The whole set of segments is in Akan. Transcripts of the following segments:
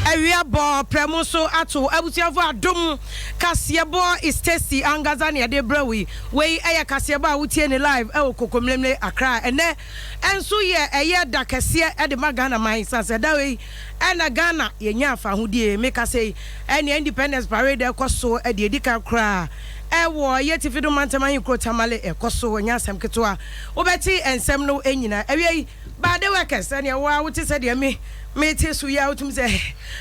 Awia bɔ prɛmo so ato abusuafo. Adom kaseɛbɔ is tasty ankasa ne yɛde brɛ wo yi. Wei ɛyɛ kaseɛbɔ a wotie ne live ɛwɔ Kokomlemle, Accra. Ɛnɛ ɛnso yɛ ɛyɛ da kɛseɛ ɛde ma Ghana man sasɛ da wei ɛna Ghana yɛnya afahodie. Meka sɛ yi ɛne Independence Parade ɛkɔ so ɛde edi kan koraa ɛwɔ yɛ tifi do mantam ahenkuro Tamale. Ɛkɔ so, ɛnyɛ asɛm ketewa. Wobɛte nsɛm no nyinaa awia yi. Baade workers, ɛneɛ wo a wote sɛ deɛ me mete so yi a, wotum sɛ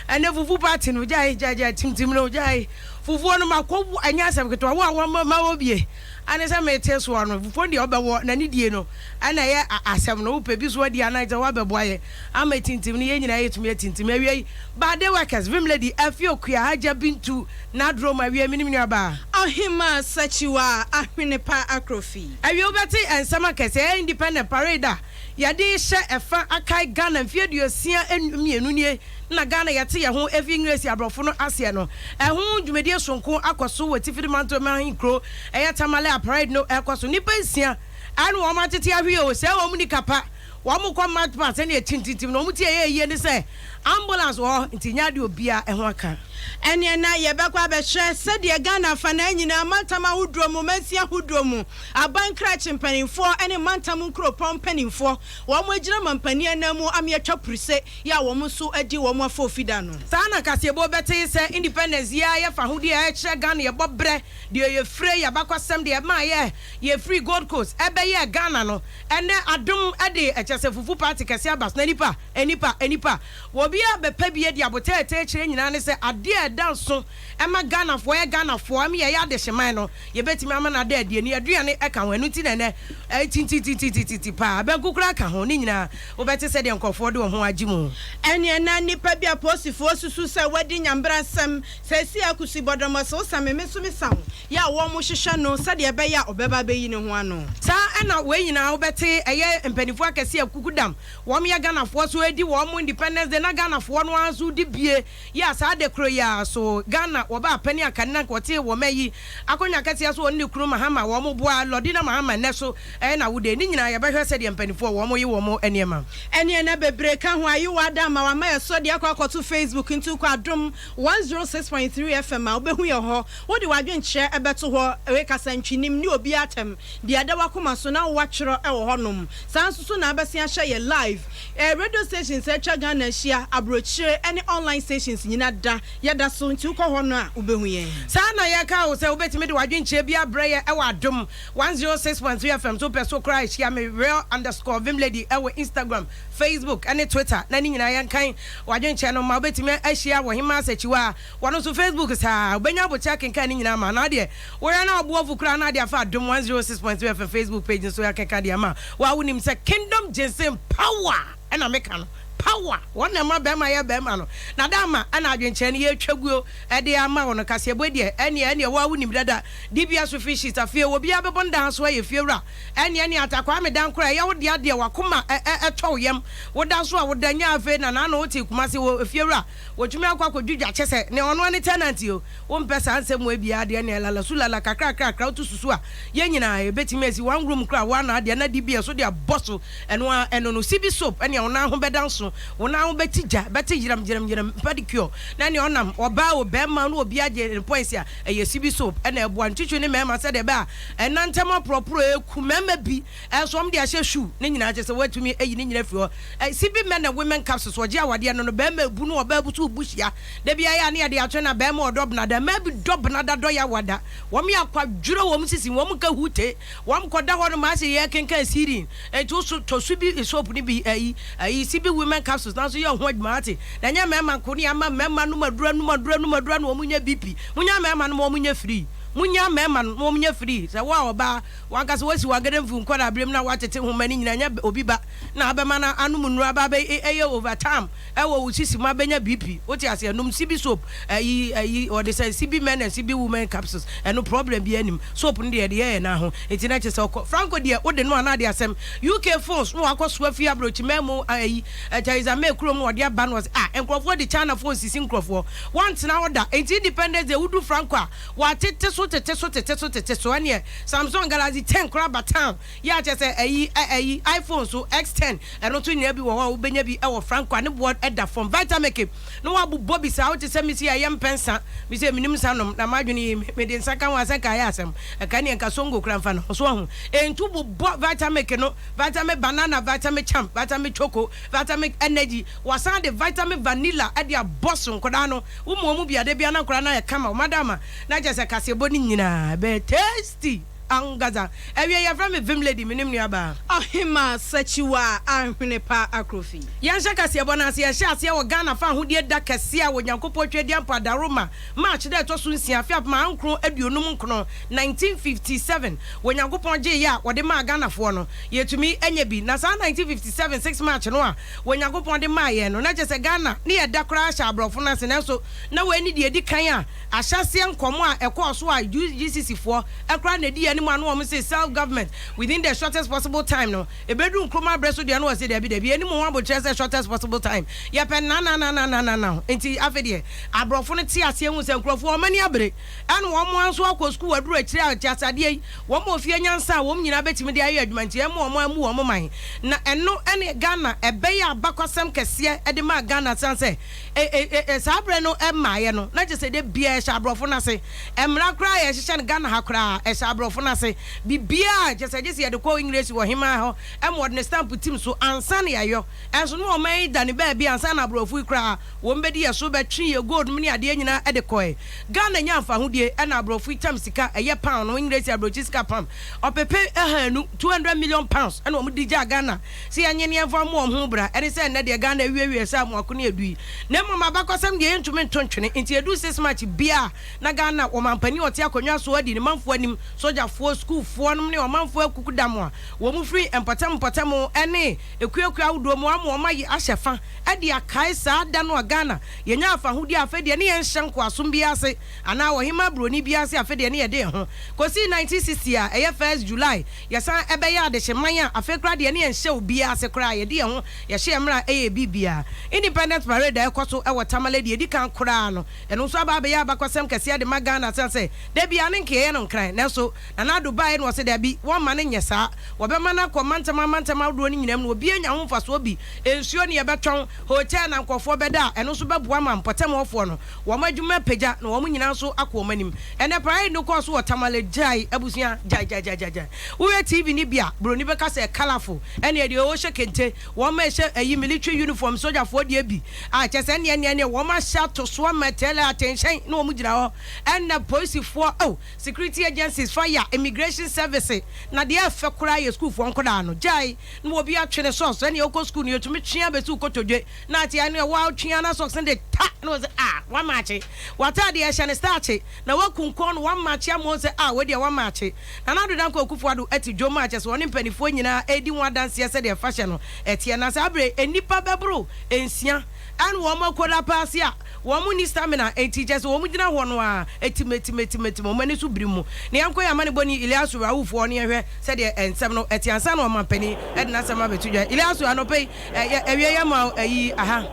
ɛnɛ fufu party no, gyae gyae gyae, timtim no gyae. Fufuo no makɔ, ɛnyɛ asɛm ketewa. Wo a wɔma ma wɔ bie ane sɛ mete soɔ no, fufuo deɛ wobɛwɔ na ne die no ɛna ɛyɛ asɛm no. Wopɛ bi so adi anaa sɛ woabɛboa yɛ ama tintim no, yɛn nyinaa yɛtumi atintim. Awia yi, Baade workers, Vim Lady Afi Okua Hagya Bintu Nadrom. Awia menim nuabaa. Ɔhema Sakyiwa Ahwene Pa Akrofi. Awie, wobɛte nsɛm akɛseɛ. Ɛyɛ Independent Parade a yɛde hyɛ ɛfa akae Ghana mfeɛ 62 nie na Ghana yɛte yɛn ho efi English aborɔfo no aseɛ no. Ɛho dwumadie sonko akɔ so wɔ Tifiri Manto ahenkuro ɛyɛ Tamale a parade no ɛkɔ so. Nnipa 6 ɛne wɔn atete ahwe o sɛ wɔn ni kapa wɔn kɔ march past ɛne ɛtintintim na wɔn ti ɛyɛ yie ne sɛ ambulance wɔ hɔ, nti nya de obia ɛho aka. Ɛneɛ na yɛbɛkɔ abɛhwɛ sɛdeɛ Ghana afanaa nyinaa, mantam ahodoɔ mu, mansi ahodoɔ mu, aban krakye mpanimfoɔ ne mantam nkuropɔn mpanimfoɔ, wɔn agyina mampanin anan mu ama yɛatwa purise yɛ a wɔn nso adi wɔn afɔ da no. Saa na kaseɛbɔ bɛte sɛ Independence yi a yɛfa ahodie a ɛkyerɛ Ghana yɛbɔ berɛ deɛ yɛfire yɛabakɔsɛm deɛ ɛma yɛ yɛfiri Gold Coast ɛbɛyɛ Ghana no. Ɛnɛ Adom ɛde ɛkyɛ sɛ fufu party kɛseɛ aba so na nipa nipa nipa wɔbi a bɛpɛ bi adi abotɛɛtɛ kyerɛ nyinaa ne sɛ adeɛ a ɛda nso ɛma Ghanafoɔ yɛ Ghanafoɔ, ɛma yɛyɛ adehyeman no, yɛbɛtumi ama no ada adie ne aduane ɛka ho. Ɛno nti na ɛnɛ ɛtintititititi paa bɛnko koraa ka ho ne nyinaa. Wobɛte sɛdeɛ nkurɔfoɔ de wɔn ho agye mu. Ɛneɛ na nnipa bi a polisifoɔ susu sɛ wadi nyambra asɛm sɛsi akusi bɔdɔmɔ sɛ wosa me me nso mesa wo yɛ a wɔn mo hyehyɛ no sɛdeɛ ɛbɛyɛ a ɔbɛba bɛyi ne ho ano. Saa ɛna wei nyinaa wobɛte. Ɛyɛ mpanimfoɔ akɛseɛ akuku dam wɔn yɛ Ghanafoɔ so edi wɔn mo Independence Day na Ghanafoɔ no ara nso di bie yɛ a saa de koro yi a so Ghana wɔba apɛni akane na nkɔte wɔn ayi akonnwa kɛseɛ so wɔn ne kunu Mahama wɔn boa Lordina Mahama. Nnɛ so ɛyɛ na wode ne nyinaa yɛbɛhwɛ sɛdeɛ mpanimfoɔ wɔn yi wɔn nneɛma. Ɛneɛ na bebree ka ho. Ayewa ada ama wama yɛ so deɛ akɔ akɔto Facebook, nti kɔ Adom 106.3 FM a, wobɛhu yɛ hɔ. Wode w'adwenkyerɛ ɛbɛto hɔ. Ɛwɛ kasa ntwinim ne obi atɛm deɛ ɛda wakoma so na wowatwerɛ ɛwɔ hɔnom. Saa nso so na abɛsen ahyɛ yɛ live radio stations atwa Ghana ahyia, aburokyire ne online stations nyina da yɛda so, nti wokɔ hɔ no a, wobɛhu yɛn. Saa na yɛka wo sɛ wobɛtumi de w'adwenkyerɛ bi abrɛ yɛ ɛwɔ Adom 106.3 FM so. Wopɛ so koraa ahyia me real_vimlady ɛwɔ Instagram, Facebook ɛne Twitter na ne nyinaa yɛnkan w'adwenkyerɛ no ma. Wobɛtumi ahyia wɔ Hema Asakyiwa a wɔno nso Facebook saa, wobɛnya abɔkyɛ akenkan ne nyinaa ma na deɛ woyɛ na ɔboɔfo koraa na ade afa Adom 106.3 FM Facebook page nso yɛakenka deɛ ama wa. Wonim sɛ Kingdom Ginseng power ɛna meka no, power wɔn na ɛma bɛrima yɛ bɛrima no na da ama ɛna adwenkyerɛ no yɛtwa guo ɛde ama wɔn. Kaseɛbɔ deɛ ɛneɛ wɔn a wonim dada dibia so fi sheet afei obiara bɛbɔ ne dan so ayɛ fie wura. Ɛneɛ atakwaa me dan koraa ɛyɛ wo deɛ adeɛ wakoma ɛtɔ wo yam woda so a woda nya. Afei na naano wote Kumase wɔ efie wura wɔtumi akɔ akɔdwidwa kyɛ sɛ ne ɔno ane tenant o. Wompɛ saa nsɛm mu biara deɛ ne lala su lala kakrakrakra woto susu a yɛn nyinaa yɛbɛtumi asi one room kora woana adeɛ na de bi ɛso de abɔ so. Ɛno a ɛno no sibi soap ɛnea wo nan ho bɛda nso, wo nan ho bɛti gya bɛte yerɛm yerɛm yerɛm pedicure na nea ɔnam ɔbaa o bɛrima no obi agye ne points a ɛyɛ sibi soap ɛna ɛboa ntwitwi ne mmarima sɛdeɛ ɛbɛ a ɛna ntɛm aporɔporɔ eku mmarima bi ɛnso wɔn de ahyɛ shoe ne nyinaa kyɛ sɛ wɔatumi ayi ne nyinaa firi hɔ. Sibi men and women capsules wɔgye awadeɛ no bɛrima ebu no, ɔbaa bu so bu hyia dabi ayɛ a ne yɛde atwe na bɛrima ɔdɔ benada mmaa bi dɔ benada dɔ yɛ awada wɔn yɛ akwadworɔ wɔn sisi wɔn nka hute wɔn kɔda hɔ no maa sɛ yɛ kenkan sirin. Nti woso tɔ so bi soap no bi ayi ayi sibi women capsules nanso yɛ ho adwuma ate na nyɛ mmarima nko ne ama mmarima no madura no madura no madura no. Wɔn nyɛ BP munya mmarima no ma wɔn nyɛ free, munya mmarima no ma wɔn nyɛ free sɛ wo a ɔbaa wankasa wasi wagada mfu nkɔda abirem na watete nhoma no nyinaa nyɛ obi ba na abɛma no anom nnuro aba abɛ ɛyɛ overtime ɛwɔ wo sisi mu abɛnya BP. Wote aseɛ? Nom sibi soap ɛyi ɛyi ɔde sɛ sibi men and sibi women capsules. Ɛno problem bi anim. Soap no deɛ ɛde yɛ yɛn nan ho nti na kyerɛ sɛ ɔkɔ Franco deɛ wode no anaa de asɛm UK phones na wakɔ so afi aburokyi mu ayi Theresa May kurom na ɔde aba no ɔsɛ ah nkurɔfoɔ de China phone sisi nkurɔfoɔ wɔntena hɔ da. Nti Independence Day wodu Franco a watete so. Wotete so tete so tete so ɛneɛ Samsung Galaxy 10 koraa ba town yɛ a kyerɛ sɛ ɛyi ɛyi iPhone so X10 ɛno nso nyinaa bi wɔ hɔ a wobɛnya bi wɔ Franco a ne boɔ da fam. Vitamilk na woabobɔ bi saa wote sɛ me sei a ɛyɛ mpɛ nsa me sei menim nsa nom na m'adwene yi mede nsa ka ho a sɛ nka ayɛ asɛm ɛka neɛ nka songo koraa mfa ne ho so wahu enti wobobɔ Vitamilk no Vitamilk banana Vitamilk champ Vitamilk choco Vitamilk energy wasan de Vitamilk vanilla de abɔ so nkwadaa no woma wɔn bi a da biara na nkwadaa no ayɛ kama wɔn ada ama na kyerɛ sɛ kaseɛbɔ no nyinaa ɛbɛyɛ tasty ankasa. Awiei yɛfrɛ me Vim Lady, menim nuabaa. Ɔhemaa Sakyiwaa Ahwene Pa Akrofi. Yɛnhyɛ kaseɛbɔ no ase. Yɛhyɛ aseɛ wɔ Ghana fa ahodie da kɛseɛ a Onyankopɔn Tweaduampɔ Adaworoma, March da ɛtɔ so nsia, afe 1959, 1957, Onyankopɔn gyeeɛ a wɔde maa Ghanafoɔ no, yɛtumi anya bi. Na saa 1957, 6 March no a Onyankopɔn de maa yɛn no, na kyerɛ sɛ Ghana ne yɛda koraa hyɛ aborɔfo no ase. Nanso na wei ne deɛ ɛdi kan a ahyɛaseɛ nkɔmmɔ a ɛkɔɔ so a UGCC foɔ koraa na ɛdi yɛn anim a na wɔn se self government within the shortest possible time no ɛbɛduru Nkrumah berɛ so deɛ na wɔse dabi dabi yɛnim ho abokyerɛ sɛ shortest possible time yɛpɛ nanananananana nti afei deɛ aborɔfo no te aseɛ hu sɛ nkurɔfoɔ wɔn ani abere ɛna wɔn ara nso akɔ sukuu aduru akyire a nteaseadeɛ yi wɔn wɔ fie nyansa a wɔn nyinaa bɛtumi de ayɛ adwuma nti ɛmma wɔn ammu wɔn man na ɛno ɛne Ghana ɛbɛyɛ abakwasɛm kɛseɛ de maa Ghana sane sɛ E e e saa berɛ no mmaeɛ no, na kyerɛ sɛ da biara ɛhyɛ aborɔfo no ase. Mmara koraa a yɛhyehyɛ no Ghana ha koraa, ɛhyɛ aborɔfo no ase. Biribiara kyerɛ sɛ gye sɛ yɛde kɔ Engiresi wɔ hemaa hɔ ma wɔde ne stamp tim so ansa na yɛayɔ. Ɛnso na ɔman yi da ne baabi ansa na aborɔfo yi koraa wɔbɛdi yɛn so bɛtwe yɛn gold nom ne adeɛ nyinaa de kɔe. Ghana nyaa mfahodie ɛna aborɔfo yi tam sika, ɛyɛ pound no, Engiresi aborɔkyi sika pam ɔpepe ahanu, 200 million pounds, ɛna wɔde gyaa Ghana. Sɛ yɛnye no yɛmfa mmɔ wɔn ho bra, ɛne sɛ nnɛ deɛ Ghana awiewie sɛ amoako ne adu yi. Na mmom abakɔsɛm deɛ yɛntumi nto ntwene, nti ɛduru 6 March biara a na Ghana ɔmanpanin a ɔte akonnwa soɔ adi ne manfoɔ anim, sogyafoɔ, sukuufoɔ nom ne ɔmanfoɔ akukudam a wɔn firi mpɔtam mpɔtam ne akuakuo ahodoɔ mu ama wɔn ayi ahyɛ fa de akae saa da no a Ghana yɛnyaa fahodie a afei deɛ ne yɛnhyɛ nkoasom biara ase anaa ɔhemaa buroni biara ase afei deɛ ne yɛde yɛn ho kɔsii 1960 a ɛyɛ 1st July Yɛsan bɛyɛ adehyeman a afei koraa deɛ ne yɛnhyɛ obiara ase koraa, yɛde yɛn ho yɛhyɛ yɛn mmara a ɛyɛ biribiara. Independence Parade a ɛkɔ so wɔ Tamale deɛ ɛdi kan koraa no, ɛno nso aba abɛyɛ abakɔsɛm kɛseɛ de ma Ghana sane sɛ da biara ne nka yɛyɛ no nkran. Nanso Nana Addo baeɛ na ɔse daabi, wɔmma no nyɛ saa, wɔbɛma no akɔ mantam amantam ahodoɔ no nyinaa mu na obiara anya ho mfasoɔ bi. Nsuo ne yɛbɛtɔn, hotel na nkurɔfoɔ bɛda a ɛno nso bɛboa ma mpɔtam hɔfoɔ no wɔn adwuma apagya na wɔn nyinaa nso akɔ wɔn anim. Ɛnɛ parade no kɔɔ so wɔ Tamale. Gyae abusua gyae gyae gyae gyae gyae. Wohwɛ TV no bi a, broni bɛka sɛ colourful. Ɛneɛ deɛ wɔhyɛ kente, wɔn a ɛhyɛ ɛyi military uniform, sogyafoɔ deɛ bi a kyerɛ sɛ ɛneɛ ɛneɛ ɛneɛ wɔn ahyɛ ato so ama tɛlɛ atɛnhyɛn na wɔn gyina hɔ. Ɛna polisifoɔ oh security agencies, fire, immigration service na deɛ ɛfɛ koraa yɛ sukuufoɔ nkwadaa no. Gyae na obi atwe ne socks ɛneɛ wokɔ sukuu no yɛtumi twe abɛsi wo kotodwe na ate ɛneɛ woatwe ara na socks no de ta na wɔn sɛ ah woamakye w'ataadeɛ ɛhyɛ no starch. Na wakunkɔn no, wamakye ama wɔn sɛ, Ah, wei deɛ wamakye. Nana Addo Dankwa Akufo Addo te dwom a kyerɛ sɛ ɔne mpanimfoɔ nyinaa redi ho adanseɛ sɛdeɛ fahyɛ no teɛ. Na saa berɛ yi, nnipa bɛboro nsia na wɔn akɔla ase a wɔn nni stamina, enti kyerɛ sɛ wɔn gyina hɔ no ara timatimatimati, wɔn ani so biri mu. Na yɛnkɔ yɛn amanebɔni Ilyasu Rauf hɔ na yɛnhwɛ sɛdeɛ nsɛm no te ansa na ɔmampanin de n'asɛm abɛto dwa. Ilyasu, anɔpa yi, awie yɛma wo ayi aha.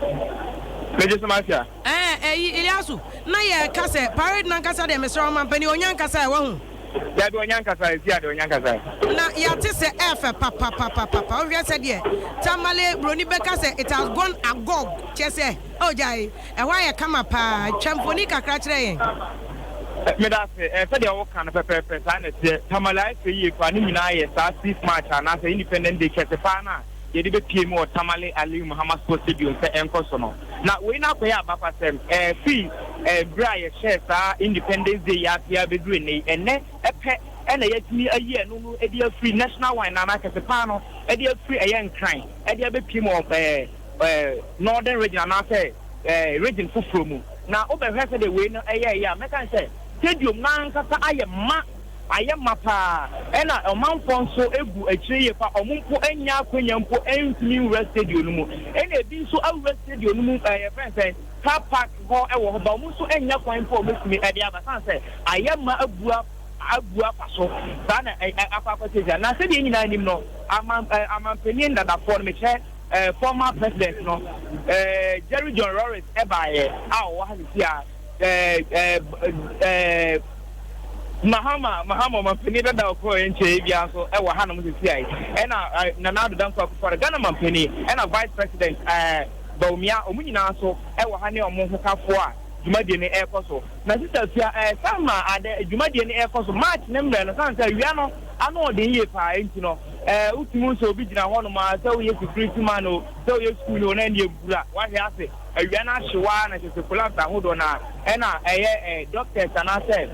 Megye so, Mafia. Ɛɛ ɛyi Eliasu, na yɛ ka sɛ parade no ankasa deɛ mesrɛ wo ɔmanpanin ɔnya nkasa ɛ wahu? Dabi ɔnya nkasa ɛ sia deɛ ɔnya nkasa ɛ. Na yɛate sɛ ɛɛfɛ papapapapa wohwɛ sɛdeɛ Tamale broni bɛka sɛ it has gone agog kyerɛ sɛ oh gyae ɛhɔ ayɛ kama paa twa mfoni kakra kyerɛ yɛn. Meda ase ɛ sɛdeɛ woka no pɛpɛɛpɛ saa na ɛteɛ Tamale ayɛ fɛ yie paa ne nyinaa yɛ saa 6 March anaasɛ Independent Day kɛse paa no a yɛde bɛpue mu wɔ Tamale Aliyu Mahama Sports Stadium sɛ ɛnkɔ so no. Na wei no akɔyɛ abakwasɛm firi berɛ a yɛhyɛɛ saa Independence Day yi ase ara bɛduru ɛnnɛ yi. Ɛnnɛ pɛ na yɛatumi ayi ɛno no de afiri National Wine no anaa kɛse paa no de afiri ɛyɛ Nkran de abɛpue mu wɔ Northern Region anaasɛ region foforɔ mu. Na wobɛhwɛ sɛdeɛ wei no yɛeɛ a, mɛka ne sɛ stadium no ankasa ayɛ ma. Ayɛ ma paa, ɛna ɔmanfoɔ nso gu akyire yie paa, wɔn mpo nnya akwanya mpo ntumi nwura stadium no mu, ɛna ebi nso awura stadium no mu ɛɛ yɛfrɛ no sɛn, car park hɔ wɔ hɔ, but wɔn nso nnya kwan mpo a wɔbɛtumi de aba, sane sɛ ayɛ ma abu abu afa so, saa na akɔ akɔsiesie. Na sɛdeɛ yɛn nyinaa nim no, aman ɛɛ amanpanin dadafoɔ no, mekyerɛ ɛɛ former president no, ɛɛ Jerry John Rawlings ɛbaeɛ a ɔwɔ ha seesei a, ɛɛ ɛɛ ɛɛ. Mahama, Mahama ɔmampanin dada a ɔkɔɔ nkyɛe biara nso wɔ hanom sesiai, ɛna Nana Addo Dankwa Akufo-Addo, Ghana mampanin, ɛna Vice President Bawumia, wɔn nyinaa nso wɔ ha ne wɔn hokafoɔ a dwumadie no rekɔ so. Na Sista Afia, san ma adɛ dwumadie no rekɔ so, March ne mmerɛ no, sane sɛ awia no ano ɔden yie paa nti no, wotumi hu sɛ obi gyina hɔnom ara, sɛ woyɛ security man o, sɛ woyɛ sukuuni o, na ɛnneɛ bura, wahwe ase, awia no ahye wo ara na kyerɛ sɛ collapse ahodoɔ no ara. Ɛna ɛyɛ doctors anaasɛ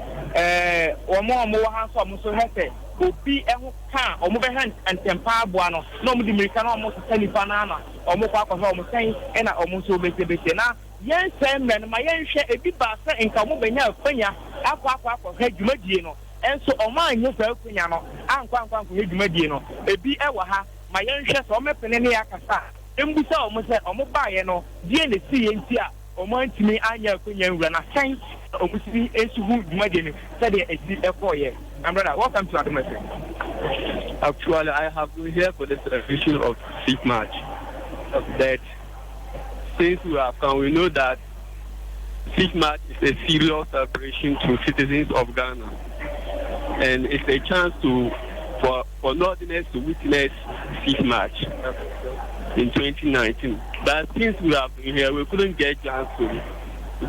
wɔn a wɔwɔ ha nso a wɔn nso hwɛ sɛ obi ho ka a, wɔbɛhwɛ ntɛmpa aboa no na wɔde mmirika na wɔsesa nipa no ara na wɔkɔ akɔhwɛ wɔn sɛn ɛna wɔn nso bɛsiesie. Na yɛn sɛe mmerɛ no ma yɛnhwɛ, ebi baa sɛ nka wɔbɛnya akwanya akɔ akɔ akɔhwɛ dwumadie no nso wɔn anyɛ saa akwanya no ankɔ ankɔ ankɔhwɛ dwumadie no. Ebi wɔ ha ma yɛnhwɛ sɛ wɔbɛpene ne yɛn akasa a, mbusa wɔn sɛ wɔbaeɛ no deɛn na ɛsiiɛ nti a Wɔantumi anyɛ akwanya nwura na sɛn na wɔtumi nso hu dwumadie no sɛdeɛ ɛsi kɔeɛ. My brother, welcome to Adom FM. Actually, I have been here for the celebration of 5th March. But since we have come, we know that 5th March is a serious celebration to citizens of Ghana. And it's a chance to for, for Northerners to witness 5th March in 2019. But since we have been here, we couldn't get chance to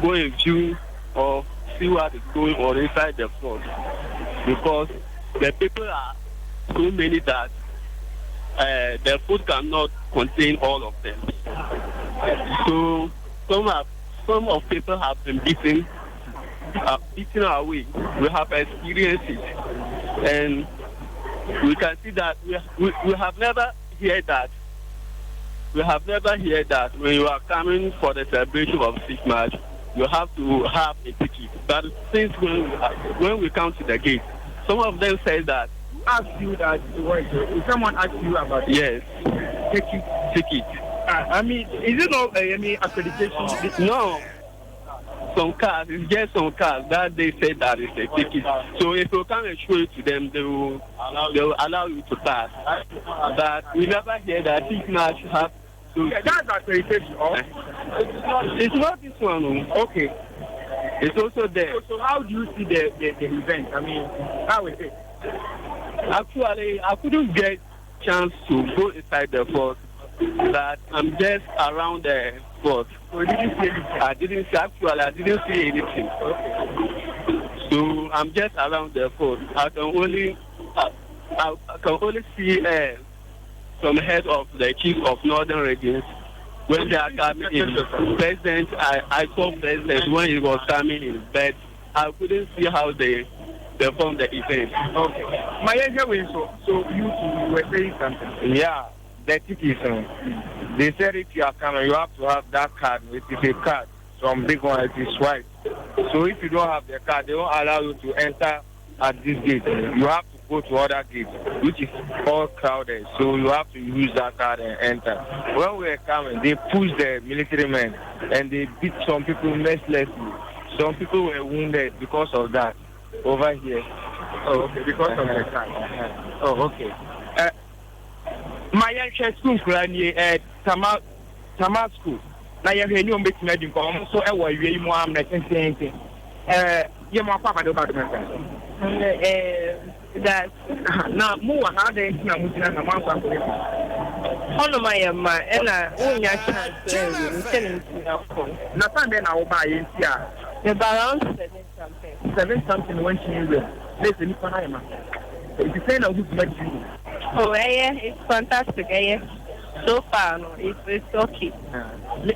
go and view or see what is going on inside the fort because the people are so many that the food cannot contain all of them. So some have, some of people have been beaten, beaten away. We have experienced it, and we can see that we, we, we have never heard that. We have never heard that when you are coming for the celebration of 6 March, you have to have a ticket. But since when we, have, when we come to the gate, some of them say that. Who asked you that? If someone asked you about it? Yes. Ticket. Ticket. I mean, is it not any accreditation? No. Some cars, it's just some cars that they say that it's a ticket. So if you come and show it to them, they will allow, they will allow you to pass. But we never hear that 6 March have to. Yeah, that's accreditation. Oh? It's not this one. Okay. It's also there. So how do you see the event? I mean, how is it? Actually, I couldn't get chance to go inside the fort, but I'm just around the fort. So you didn't see anything? I didn't see, actually, I didn't see anything. Okay. So I'm just around the fort. I can only, I can only see some head of the chief of northern regions when they are coming in. President, I saw President when he was coming in, but I couldn't see how they perform the event. Okay. My so you two were saying something. Yeah, the tickets. They said if you are coming, you have to have that card. It is a card. Some big one, it is white. So if you don't have the card, they won't allow you to enter at this gate. You have to go to other gates, which is all crowded. So you have to use that card and enter. When we were coming, they pushed the military men and they beat some people mercilessly. Some people were wounded because of that over here. Oh, okay, because of the card. Oh, okay. Ma yɛnhwɛ school nkura nie, Tama School. Na yɛhwɛ ni wɔn bɛtumi adi nkɔmɔ, wɔn nso wɔ awia yi mu amena tententen. Yɛ mo akɔ abade ba dɔm ɛfɛ. That. Na mo wɔ ha adɛn nti na mo gyina na mo ankɔ akɔyɛ bi? Hɔnom ayɛ ma ɛna wonya chance ɛwɔ mu sɛ ne ntumi akɔ. Na san bɛn na wo baa yɛ nti a? Me ba around 7 something. 7 something wɔntumi nwura mu. Na ɛsɛ nipa no ayɛ ma. Nti sɛn na wohu dwumadie yi mu? Oh, ɛyɛ, it's fantastic, ɛyɛ. So far no, it's okay.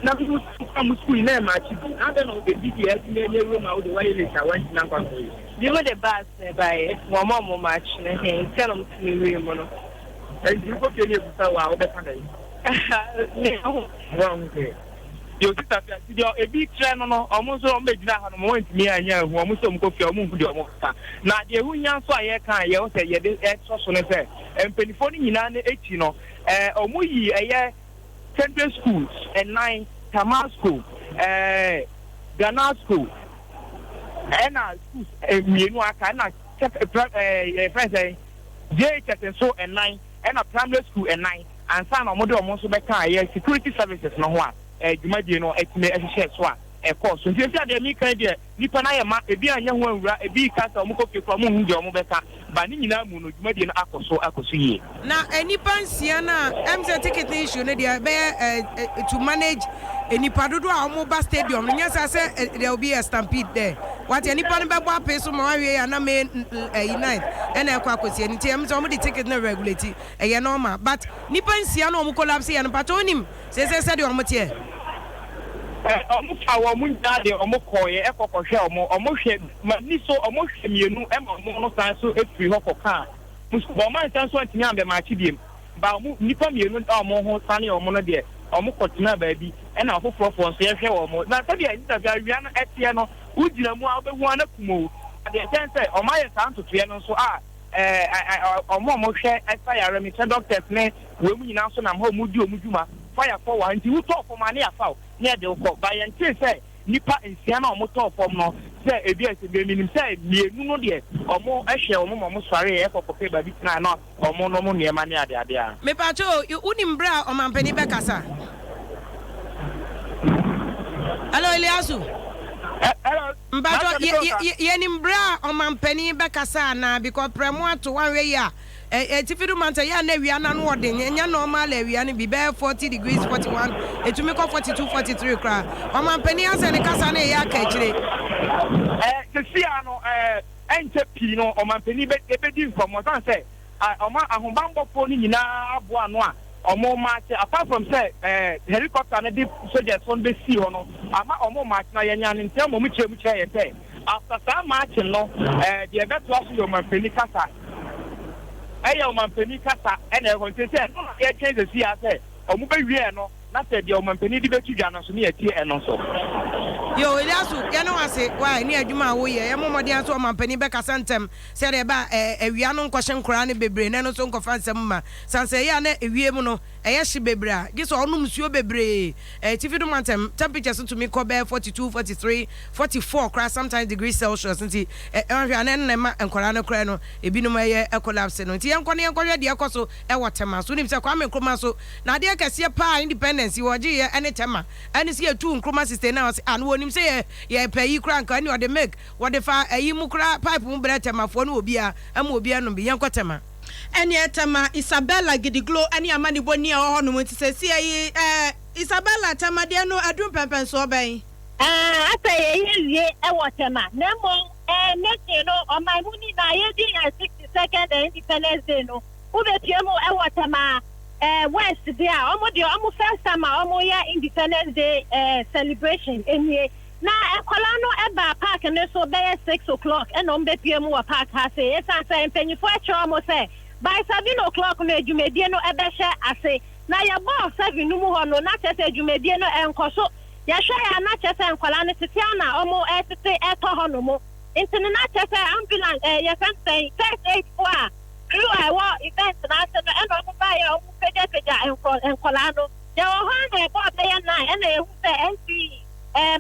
Na mo mo school yi na ɛma akyi bi. Na adɛn na ebi deɛ ɛtumi ɛnyɛ wura mu a wode wayɛ late a wɔntumi ankɔ akɔyɛ? Bi mo de bus na ɛbaeɛ, wɔn a wɔn akyi no hɛn nti na wɔtumi wura mu no. Nti wokɔ fie ne ebusa wo a wobɛka dɛn? Me ho. Wɔn ho sɛ. Deɛ osita fi ase deɛ ebi kyerɛ no, ɔmo nso ɔmo bɛgyina ha no, wɔn ntumi anyɛ ahu, ɔmo nso ɔmo kɔ fie ɔmo nhu deɛ ɔmo ka. Na deɛ ehu hia nso a yɛka a yɛwɔ sɛ yɛde ɛsɔ so no sɛ mpanimfoɔ no nyinaa no akyi no, ɔmo yi ɛyɛ secondary schools ɛnan, Tama School, Ghana School, ɛna schools mmienu aka, ɛna yɛfrɛ sɛ JHS nso ɛnan, ɛna primary school ɛnan, ansa na ɔmo de ɔmo nso bɛka ɛyɛ security services no ho a dwumadie no atumi ɛhyehyɛ so a. ɛkɔɔ so. Nti seesei a deɛ mereka yi deɛ, nnipa no ayɛ ma, ebi annya ho anwura, ebi reka sɛ wɔkɔ fie koraa wɔnhu deɛ wɔbɛka, but ne nyinaa mu no, dwumadie no akɔ so akɔ so yie. Na nnipa nsia no a ɛm sɛ ticket no issue no deɛ ɛbɛyɛ eh, to manage nnipa dodoɔ a wɔn ba stadium no, nyɛ saa sɛ there will be a stampede there. Wate, nnipa no bɛbɔ apee so ma wawie a na May ɛyi 9th ɛna ɛkɔ akɔsie no, nti ɛm sɛ wɔn de ticket no regulate, ɛyɛ normal, but nnipa nsia no a wɔn collapse yɛ no, mpakyɛ wonim seesei sɛdeɛ wɔn teɛ? Ɛ, wɔn faa wɔn nyinaa de wɔn kɔeɛ kɔ kɔhwɛ wɔn. Wɔn hwɛ, m'ani so, wɔn hwɛ mmienu ma wɔn no san so firi hɔ kɔkaa wɔn sukuu. But wɔn ansan so antumi ambɛmaakye biom. But wɔn, nnipa mmienu a wɔn ho sane wɔn no deɛ, wɔn kɔtenaa baabi, ɛna afoforɔfoɔ nso yɛhwɛ wɔn. Na sɛdeɛ Ntafi awia no teɛ no, wogyina mu a wobɛhu ara na kumoo. Na deɛ ɛkyɛn sɛ, wɔayɛ saa ntotoeɛ no nso a, ɛɛ, wɔn a wɔhwɛ sa yareɛ, mekyerɛ doctors ne wei mu nyinaa nso nam hɔ a wɔredi wɔn dwuma, fire kɔ wɔ ha nti wotɔɔ fam a ne yɛafa wo ne yɛde wo kɔ, but yɛntee sɛ nnipa nsia no a wɔtɔɔ fam no sɛ ebi a sɛ menim sɛ mmienu no deɛ wɔhwɛɛ wɔn ma wɔsɔreeɛ kɔ kɔpɛɛ baabi tenaeɛ na wɔnom nneɛma ne adeade a. Mepakyɛ o, wonim berɛ a ɔmanpanin bɛkasa? Hello Eliasu. Hello. Mpakyɛ yɛ yɛnim berɛ a ɔmanpanin bɛkasa anaa because prɛmo ato wanhwɛ yie a Ɛ atifi do mantam yɛ a na awia no ano ɔden, ɛnyɛ normal awia no bi, bɛyɛ 40 degrees, 41, ɛtumi kɔ 42, 43 koraa. Ɔmanpanin asɛ ne kasa no reyɛ aka akyire. Ɛ seesei ara no, ɛ ɛnkyɛ pii no ɔmanpanin bɛ bɛdi nkɔmmɔ ɛsiane sɛ ɛ ɔma ahobanbɔfoɔ no nyinaa aboa ano a wɔn maakye, apart from sɛ ɛ helicopter no de soldiers foɔ no bɛsii hɔ no ama wɔn maakye na yɛnyaa no ntɛm ma wɔn kyerɛ mu kyerɛɛ yɛ sɛ after saa maakye no ɛ deɛ ɛbɛtoa so yɛ ɔmanpanin kasa. Ɛyɛ ɔmanpanin kasa na ɛhɔ nti sɛ ɛno na yɛtwɛn sɛsi ara sɛ ɔmo bɛwie ɛno na sɛ deɛ ɔmanpanin de bɛto dwa no nso ne yɛatie ɛno nso. Yoo Eliasu yɛne wo ase wai ne adwuma a woyɛ yɛmmɔ mmɔden ara sɛ ɔmanpanin bɛkasa ntɛm sɛdeɛ ɛbɛ a awia no nkɔhye nkoraa no bebree na ɛno nso nkɔfa nsɛm mma sane sɛ ɛyɛ a na ewiem no ɛyɛ hye bebree a gye sɛ ɔnom nsuo bebree Atifi do mantam temperatures no tumi kɔ bɛyɛ 42, 43, 44 koraa sometimes degrees Celsius nti ɔhwɛ a na ɛno na ɛma nkwadaa no koraa no ebinom ɛyɛ collapse no nti yɛnkɔ na yɛnkɔhwɛ deɛ ɛkɔ so ɛwɔ Tema so. Wonim sɛ Kwame Nkrumah so na adeɛ kɛseɛ paa independence yi wɔgyeeɛ ɛne Tema ɛne sɛ yɛtuu Nkrumah 69 ɔse ah no wɔnim sɛ yɛ yɛpɛ yi koraa nka ɛne ɔde milk wɔde fa ɛyi mu koraa pipe mu brɛ Temafoɔ ne obiara ɛma obiara nom bi. Yɛnkɔ Tema. Ɛneɛ Tema Isabella Gidiglo ne amanebɔni a ɛwɔ hɔnom nti seesei yi eh, Isabella, Tema deɛ no aduru mpɛnpɛnsoɔ bɛn? Ɛɛ, afei yɛyɛ wie wɔ Tema, na mmom ɛɛ nation no, ɔman mu nyinaa, yɛdi yɛn 62nd Independence Day no, wobɛpue mu wɔ Tema ɛɛ West deɛ a, wɔn deɛ wɔn first time a wɔyɛ Independence Day ɛɛ celebration nie. Na nkwadaa no baa park no so bɛyɛ 6 o'clock ɛna wɔn bɛpue mu wɔ park ha se, ɛsiane sɛ mpanyinfoɔ akyerɛ wɔn sɛ by 7 o'clock no adwumadie no ɛbɛhyɛ ase. Na yɛbɔɔ 7 no mu hɔ no, na kyerɛ sɛ adwumadie no ɛnkɔ so. Yɛhwɛ yɛ a, na kyerɛ sɛ nkwadaa no tete a na wɔn ɛtete ɛtɔ hɔ nom. Nti no na kyerɛ sɛ ambulance yɛfrɛ no sɛn, first aid foɔ a crew a ɛwɔ event no ase no ɛna wɔn baeɛ a wɔn pagyapagya nkwadaa no. Yɛwɔ hɔ a na ɛbɔɔ bɛyɛ 9 ɛna yɛhu sɛ MCE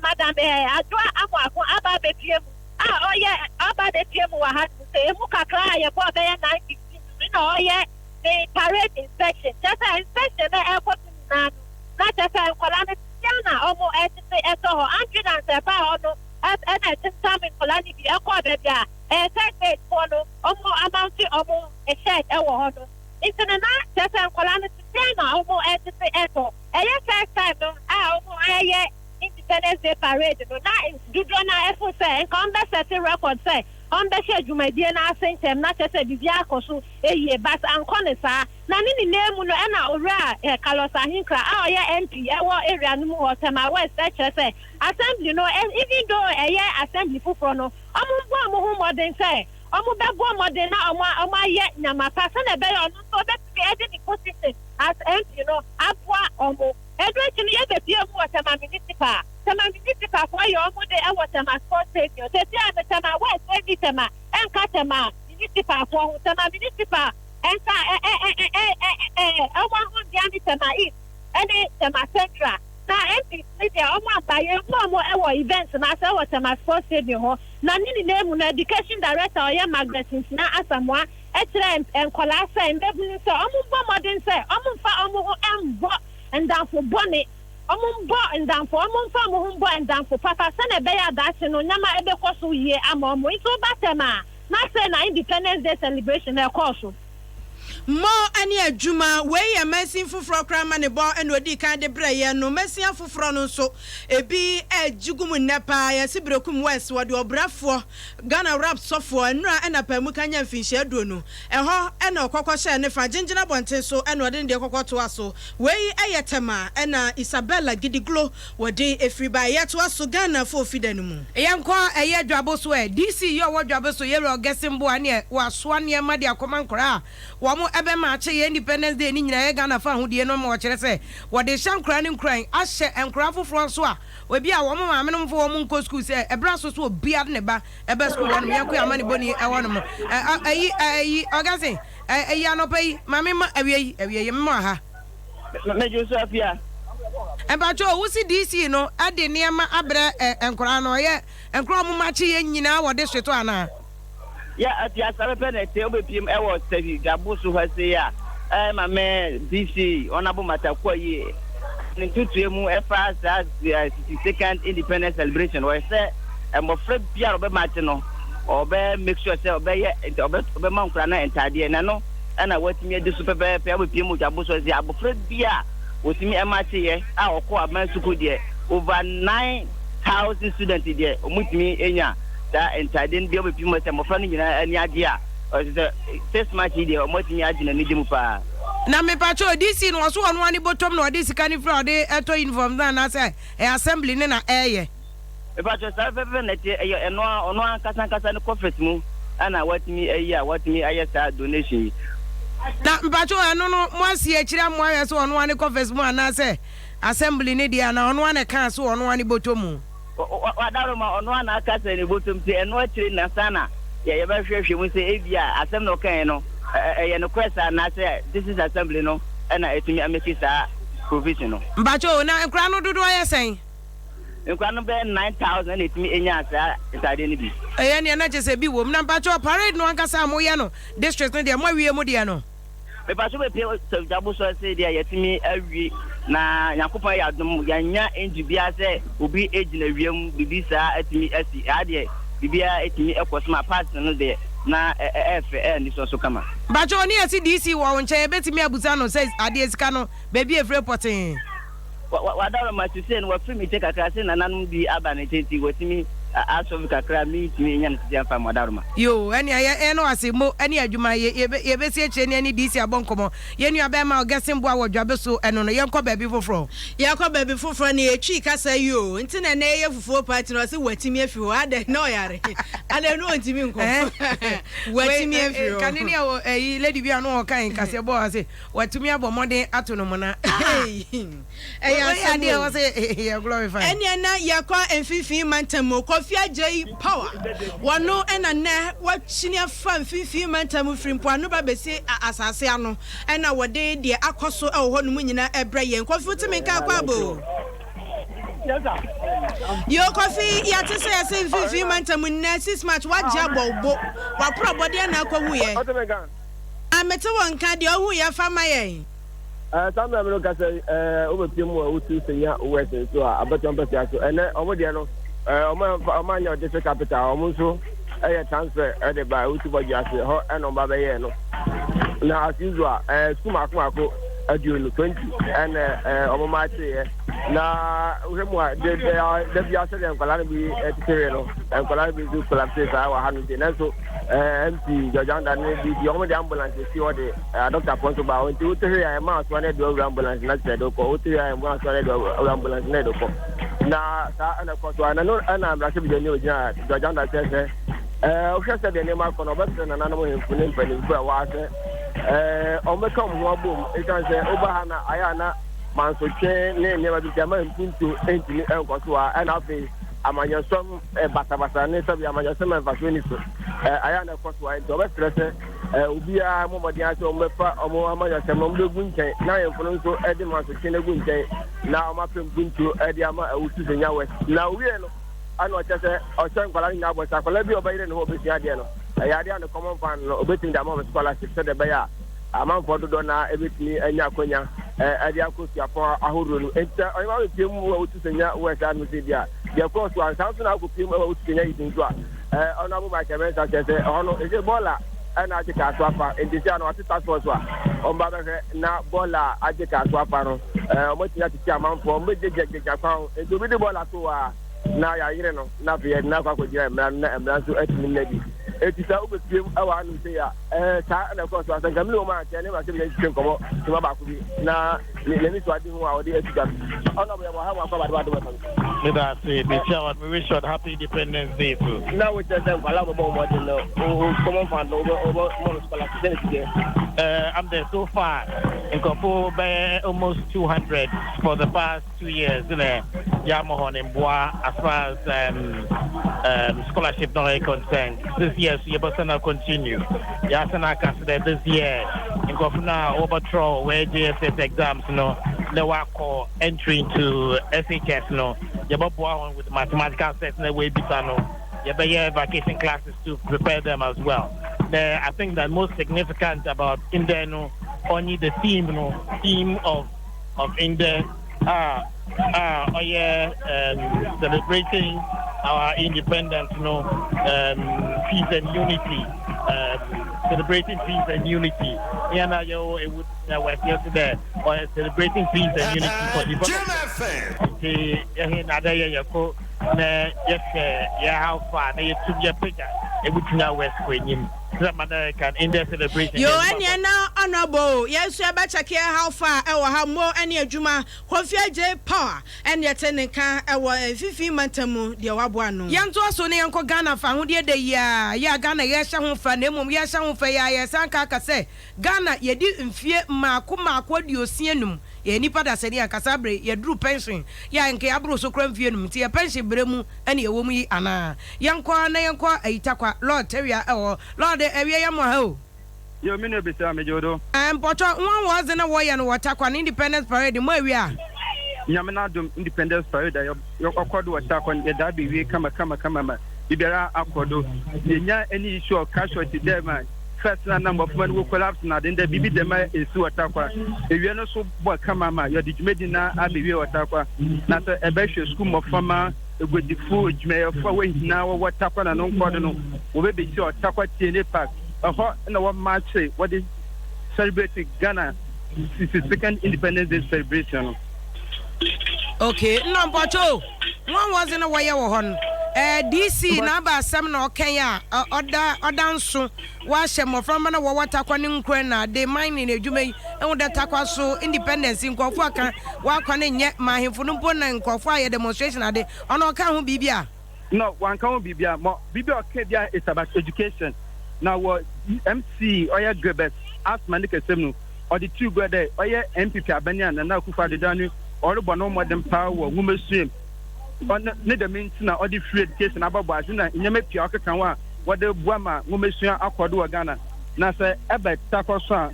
Madam Adwoa Amoako aba abɛpue mu a ɔyɛ aba abɛpue mu wɔ ha nom sɛ emu kakra a yɛbɔɔ bɛyɛ 9:15 no na ɔyɛ ne parade inspection. Kyerɛ sɛ inspection no ɛrekɔ so nyinaa no, na kyerɛ sɛ nkwadaa no tete a na wɔn ɛtete ɛtɔ hɔ. Ambulance ɛbaa hɔ no ɛna ɛtentam nkwadaa no bi ɛkɔɔ baabi a first aid foɔ no wɔn amount wɔn shed ɛwɔ hɔ no. Nti no na kyerɛ sɛ nkwadaa no tete a na wɔn ɛtete ɛtɔ. Ɛyɛ first time no a wɔn ɛyɛ Independence Day parade no, na dodoɔ no a ɛfo sɛ nka wɔn bɛset record sɛ wɔn bɛhyɛ dwumadie no ase ntɛm na kyerɛ sɛ biribiara akɔ so yie, but ankɔ ne saa. Na ne nyinaa mu no ɛna owura Carlos Ahinkra a ɔyɛ MP ɛwɔ area no mu hɔ, Tema West, ɛkyerɛ sɛ assembly no, even though ɛyɛ assembly foforɔ no, wɔn mbɔ wɔn ho mmɔden sɛ wɔn bɛbɔ mmɔden na wɔn ayɛ nyama pa sɛnea ɛbɛyɛ ɔno nso ɔbɛtumi ɛde ne position as MP no aboa wɔn. Ɛno akyi no yɛbɛpie mu wɔ Tema Municipal. Tema Municipal foɔ yɛ wɔn de ɛwɔ Tema Sports Stadium. Sɛsi a no Tema West ɛnni Tema ɛnka Tema Municipal foɔ ho. Tema Municipal ɛnka ɛ ɛ ɛ ɛ ɛ ɛ ɛwɔ ahondua ne Tema East ɛne Tema Central. Na MPs ne deɛ wɔn aba yɛn hu wɔn ɛwɔ event no ase ɛwɔ Tema Sports Stadium hɔ. Na ne nyinaa mu no Education Director ɔyɛ Margaret Nsia Asamoah ɛkyerɛ nkɔlaa sɛ mbɛbunu sɛ wɔn mbɔ mmɔden sɛ wɔn mfa wɔn ho ɛmbɔ ndamfo bɔne. wɔmmɔ ndamfo, wɔmfa wɔn ho mbɔ ndamfo papa sɛnea ɛbɛyɛ a daakye no nneɛma ɛbɛkɔ so yie ama wɔn. Nti woba tɛm a, na sɛ na Independence Day celebration no ɛkɔɔ so. Mmɔ ne adwuma, Wei yɛ mansin foforɔ koraa amanebɔ na ɔdii kan de brɛɛ yɛn no. Mansin afoforɔ no nso, ebi regye gu mu nnɛ pa ara. Yɛse Berekum West, wɔde ɔbrafoɔ, Ghana Rap sɔfoɔ, nnora na paamuka nyaa mfinhyia aduonu. Ɛhɔ na ɔkɔ kɔhyɛɛ ne fa, Gyengyen abɔnten so na ɔde ne deɛ kɔkɔ toaa so. Wei yɛ Tema na Isabella Gidiglo wɔde firi baeɛ. Yɛtoa so, Ghana fo fida no mu. Yɛnkɔ ɛyɛ dwabo so ɛ. DC yi a ɔwɔ dwabo so, Yɛwura Augustine Boah neɛ wasoa nneɛma de akɔma nkwadaa a wɔn ɛbɛ maakye yɛ Independence Day no nyinaa yɛ Ghana fa ahodie no ma ɔkyerɛ sɛ wɔde rehyɛ nkwadaa no nkuran ahyɛ nkwadaa foforɔ nso a ebi a wɔn maame nom mfa wɔn nkɔ sukuu sɛ ɛberɛ aso so obiara de ne ba ɛba sukuu hɔ nom yɛnkɔ yɛ amanebɔni ɛhɔ nom ɛ ɛyi ɛyi Augustine ɛ ɛyi anɔpa yi maame ma awia yi awia yi mema ha. Medwo so afia. Mpakyɛw wo se DC no de nneɛma abrɛ nkwadaa no ɔyɛ nkwadaa a ɔmo makye yɛ nyinaa wɔ district hɔ anaa? Yɛ afia saa pɛpɛ na ɛte wobɛpiem ɛwɔ Sɛhwi dwabo so ha sei a ɛɛ ma me DC Honourable Matakoa yi ne ntotoɛ mu ɛfa saa 62nd Independence Celebration ɔyɛ sɛ mmɔfra biara ɔbɛmakye no ɔbɛ make sure sɛ ɔbɛyɛ ɔbɛma nkwadaa no ntaadeɛ na ɛno ɛna watumi adi so pɛpɛɛpɛ abɛpue mu dwabo so sɛ abɔfra bi a wɔtumi ɛmakyeeɛ a ɔkɔ aban sukuu deɛ over 9,000 student deɛ wɔtumi nya saa ntaadeɛ no bi abɛpue mu sɛ mmɔfra no nyinaa ani agye a ɔsɛ sɛ six march yi deɛ wɔatumi agye n'ani gye mu paa. Na mepakyɛw DC no ɔso ɔno ara ne bɔtɔm na ɔde sika no firi a ɔde ɛtɔ uniforms no anaasɛ ɛyɛ assembly no na ɛɛyɛ? Mepakyɛw, saa pɛpɛpɛ na ɛteɛ, ɛyɛ ɛno ara, ɔno ankasa ankasa ne coffers mu ɛna watumi ayi a watumi ayɛ saa donation yi. Na mpakyɛw ɛno no mo asi akyire amoa ahwɛ sɛ ɔno ara ne coffers mu anaasɛ assembly no deɛ anaa ɔno ara na ɛkaa sɛ ɔno ara ne bɔtɔ mu? Wadaroma, ɔno ara na aka sɛ ne bɔtɔ mu nti ɛno akyire na saa na yɛbɛhwɛhwɛ mu sɛ ebia asɛm na ɔkaeɛ no ɛyɛ nokorɛ saa anaasɛ district assembly no ɛna ɛtumi ameki saa provision no. Mpakyɛw na nkwadaa no dodoɔ yɛ sɛn? Nkwadaa no bɛyɛ 9,000 na ɛtumi nyaa saa ntaadeɛ no bi. Ɛyɛ neɛ na kyerɛ sɛ bi wom. Na mpakyɛw parade no ankasa a moyɛ no district no deɛ moawie mo deɛ no? Mepakyɛw bɛpie Safdjabo so ase deɛ yɛatumi awie na Nyankopɔn ayɛ adom yɛannya injury biara sɛ obi gyina wia mu biribi saa atumi asi. Ɛha deɛ biribiara ɛtumi ɛkɔ so ma parts no deɛ na ɛyɛ fɛ ɛyɛ anisɔ so kama. Mpakyɛw ɔne yɛse DC wɔ wo nkyɛn yɛbɛtumi abusa no sɛ adeɛ sika no baabi a ɛfire pɔtee? W'adaworoma sesei no wafiri me nkyɛn kakra sɛ nananom bi aba ne nkyɛn nti watumi asɔve kakra mentumi nya no sesei amfa mo adaworoma. Yoo ɛnea yɛ yɛn no ase mo ɛne adwuma yɛ yɛbɛ yɛbɛsi akyire ne ɛne DC abɔ nkɔmɔ yɛn nua bɛɛma Augustine Boah wɔ dwabe so ɛno no yɛnkɔ baabi foforɔ. Yɛkɔ baabi foforɔ na yɛtwi kasa yi oo nti na ɛnɛ yɛyɛ fufuo party no ɔse watimi afiri hɔ adɛn na ɔyare adɛn na ɔntimi nkɔ watimi afiri hɔ. Kane ne ɛwɔ ɛyi lady bi a no ɔka nkaseɛ bɔɔ ase Watumi abɔ mmɔden ato no mona. Ɛyɛ asɛm o. Yɛ glorify. Ɛneɛ na yɛkɔ mfimfini mantam mu. Kofi Adjei Power, wɔno na nnɛ wakyini afa mfimfini mantam mu firi mpoano ba bɛsi asase ano ɛna wɔde deɛ akɔ so wɔ hɔ nom nyinaa ɛbrɛ yɛn. Kofi wote me nka akɔ abo? Yo Kofi, yɛate sɛ yɛse mfimfini mantam nnɛ 6 March wagye abɔ wo bo, waporo abɔdeɛ na akɔhu yɛ. Ah mete wo nka, deɛ ɔhu yɛ fa ma yɛn. Eh, saa mmerɛ mene kasa yi eh, wobɛpie mu a wotu senya west nso a abɛtɔ mpɛsua so ɛnɛ ɔmo deɛ no eh, ɔmo ɔmo anyɛ district capital ɔmo nso ɛyɛ transfer ɛde ba wotu bɔdwe ase hɔ ɛna ɔmo ba bɛyɛɛ no na as usual eh, sukuu mako mako aduonu 20 ɛna eh, ɔmo ma akyeeɛ na wohwɛ mu a de de da bi asɛ deɛ nkwadaa no bi ɛtetewe no nkwadaa no bi nso collapse saa wɔ ha no nti nanso Eh, MP George Anda ne bi di wɔn de ambulance si hɔ de adɔktafoɔ nso ba hɔ nti wote hwee a ɛma asoa no de awura ambulance na kyerɛ de kɔ wote hwee a ɛma asoa no de awura ambulance na de kɔ na saa ɛna kɔ so a na no ɛna mmarahyɛbadwani ogyina George Anda kyerɛ sɛ ɛɛ wohwɛ sɛ deɛ nneɛma akɔ no ɔbɛsrɛ nananom hemfo ne mpanimfoɔ a ɛwɔ ha sɛ ɛɛ wɔbɛka wɔn ho abom ɛsiane sɛ woba ha na ayɛ a na mansotwe ne nneɛma bi nti ama mpuntuo ntumi nkɔ so a ɛna afei amanyɔsɛm basabasa ne sɛbi amanyɔsɛm a mfasoɔ nni so ayɛ a na ɛkɔ so a nti ɔbɛsrɛ sɛ obiara mmɔ mmɔden ara sɛ wɔbɛfa wɔn amanyɔsɛm no wɔbɛgu nkyɛn na ahemfo no nso de mansotwe no agu nkyɛn na wɔapɛ mpuntuo de ama Awutu Senya West. Na owie no ɛna ɔkyɛ sɛ ɔhyɛ nkwadaa no nyinaa bɔ sɛ akwadaa bi a ɔbɛyere ne ho ɔbɛsua adeɛ no ɛyɛ adeɛ a ne common fund no ɔbɛtumi de ama wɔn scholarship sɛdeɛ ɛbɛyɛ a amanfoɔ dodoɔ no ara ɛbɛtumi anya akwanya. de akɔ suapɔn ahodoɔ no. Enti sɛ ɔhema bɛpie mu wɔ Otu Senya West anom sɛ bi a, deɛ ɛkɔɔ so a, saa nso na akɔpie mu wɔ Otu Senya East nso a, Honourable Michael Mensah kyerɛ sɛ ɛhɔ no, ɛsɛ bɔɔla ɛna agye kaa so afa. Enti sɛ ano ate task force a, wɔn ba bɛhwɛ na bɔɔla a agye kaa so afa no, wɔn atumi atete amanfoɔ, wɔn bɛgyagyagyagya kwan ho. Enti obi de bɔɔla to hɔ a, na yɛayere no, na afei yɛde no akɔ akɔgyina mmara no, na mmara nso atumi no adi. Enti sɛ wobɛpie mu wɔ anom sei a, Ɛɛ, saa na ɛkɔɔ so. Asɛnka mu ne wɔn a ankyɛ ne mmarahyɛbadwa no twetwe nkɔmmɔ tema baako bi na n'ani so ade hu a ɔde ato dwa no. Ɔno ɔbɛyɛ wɔ ha mu akɔ abade wɔ adom fam. Meda ase, mekyia wo, me wish you happy Independence Day too. Na wo kyerɛ sɛ nkwadaa a wɔbɛbɔ wɔn mmɔden no, wo common fund no, wobɛ wobɛ mɔ no scholarship sɛ ne ti deɛ. I'm there so far, nkurɔfo bɛyɛ almost 200 for the past 2 years na yɛama hɔn mboa as far as scholarship no yɛ concerned. This year so yɛbɛsan na continue. Yɛasan aka so dɛ this year nkurɔfo no a wɔbɛtrɔ wɔyɛ JSS exams no na wɔakɔ entry into SHS no, yɛbɛboa wɔn with mathematical sets na wɔabisa no. Yɛbɛyɛ vacation classes to prepare them as well. Na I think that most significant about ndɛ no only the theme no, theme of ndɛ a ɔyɛ celebrating our independence no, peace and unity, celebrating peace and unity. Yeah, na yo it would na west yesterday or celebrating peace and unity for development. Nti yɛhe na adɛ yɛ yɛkɔ na yɛhwɛ yɛ how far na yɛtum yɛpagya Ewutu West kɔ anim sɛ ma na kan ndɛ celebration. Yo, ɛneɛ na Honorable yɛn nso yɛbɛkyɛkeɛ how far ɛwɔ ha mo ɛne adwuma Kofi Agye Power ɛne ɛte ne nka ɛwɔ mfimfini mantam mu deɛ waboa no. Yɛntoa so na yɛnkɔ Ghana fa ahodeɛ da yi a yɛ a Ghana yɛrehyɛ ho fa na mmom yɛrehyɛ ho fa yi a yɛresan ka aka sɛ Ghana yɛdi mfie mmaako mmaako 65. Yɛyɛ nnipa dasani anka saa berɛ yi yɛduru pension yɛ a nka yɛaboro so koraa mfie num nti yɛ pension berɛ mu ɛne yɛwɔ mu yi anaa? Yɛnkɔ ara na yɛnkɔ Ayitakwa Lord Tawia ɛwɔ hɔ. Lord awia yɛ mo ha o. Yo, me nua besia, megye wo do. Ɛɛ mpɔtɔ wɔn wɔdze na wɔyɛ no wɔ Tarkwa no Independence Parade mo awie a? Nyame n'adom, Independence Parade a ɔkɔ do wɔ Tarkwa no yɛdaa bewie kama kama kama ma biribiara akɔ do. Yɛnnya any issue of casualty dɛ ma first na na mboframba no wɔ collapse na adze ndɛ biribi dɛm ennsi wɔ Tarkwa. Ewia no so bɔ kama ma yɛdze dwumadzi no abewie wɔ Tarkwa. Na sɛ ebɛhwɛ skuul mboframba, eguadzifo, edwumayɛfo a hɔn nyina wɔwɔ Tarkwa na no nkɔdo no wɔbɛbehyia wɔ Tarkwa TNA Park. Ɛhɔ na wɔmaakye wɔde celebrate Ghana 62nd Independence Day celebration no. Okay, nna mpɔkyɛ o, wɔn wɔdze no wɔyɛ wɔ hɔ no, eh, DC n'aba asɛm na ɔkɛn a, ɔda ɔda nso wɔahyɛ mmɔframma na wɔwɔ Tarkwa ne Nkuran na ade mining adwuma yi, ehu dɛ Tarkwa so independence nkurɔfo aka wɔakwa no nyɛ ma ahemfo no mpo na nkurɔfo ayɛ demonstration ade, ɔno ɔka ho biribi a? No, wanka ho biribi a, ma biribi a ɔka biara is about education. Na wɔ MC ɔyɛ Gilbert Asma ne kasam no, ɔde tuu gua dɛ ɔyɛ NPP aban a Nana Akufo-Addo da no ɔrobɔ no mbɔden paa wɔ nwomasua mu. Ɔno ne dɛm ntsi na ɔde free education abɔbɔ adze na ndzɛmba pii a ɔkeka ho a wɔde boa ma nwomasua akɔ do wɔ Ghana. Na sɛ ɛba Tarkwa so a,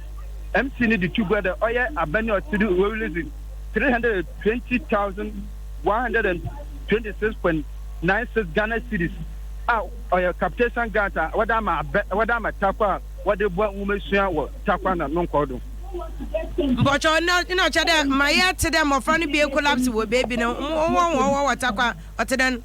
MC no de to gua dɛ ɔyɛ aban a ɔtse do oerelease 320,126.96 Ghana cedis a ɔyɛ capitation grant a wɔdze ama abɛ wɔdze ama Tarkwa a wɔdze boa nwomasua wɔ Tarkwa na no nkɔdo. Mpɔkyɛw, nna nna ɔkyerɛ dɛ ma yɛtse dɛ mbofra no bi collapse wɔ beebi no, hɔn wɔwɔ wɔ Tarkwa, ɔtse dɛn?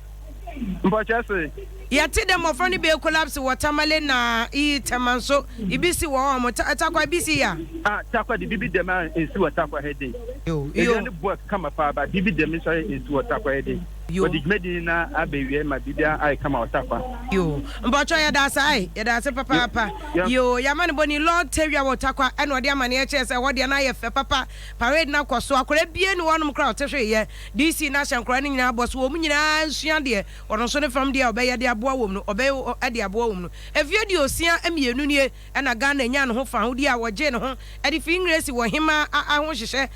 Mpɔkyɛw se. Yɛtse dɛ mbofra no bi collapse wɔ Tamale na iyi Tema nso, ibi si wɔ hɔ, Tarkwa ibi si a? Ah, Tarkwa de biribi dɛm a nnsi wɔ Tarkwa ha de. Ewia no boa kama paa but biribi dɛm nso ayɛ nnsi wɔ Tarkwa ha de. Wɔde dwumadi no na aba awiei ma biribiara ayɛ kama wɔ Tarkwa. Yoo, mpakyɛw yɛda ase ae, yɛda ase papaapa. Yoo, yɛamanebɔni Lord Tawia wɔ Tarkwa ɛna ɔde amaneɛ kyerɛɛ sɛ ɛhɔ deɛ na ayɛ fɛ papa, parade no akɔ so, akwadaa biara nni hɔnom koraa a ɔte hwee yɛ, DC no ahyɛ nkwadaa no nyinaa bɔ so wɔn nyinaa nsua deɛ ɔno nso ne fam deɛ a ɔbɛyɛ de aboa wɔn no, ɔbɛyɛ de aboa wɔn no. Mfeɛ 62 nie ɛna Ghana nyaa ne ho fahodie a wɔgyee ne ho de firi Ngresi wɔ hemaa ahohyehyɛ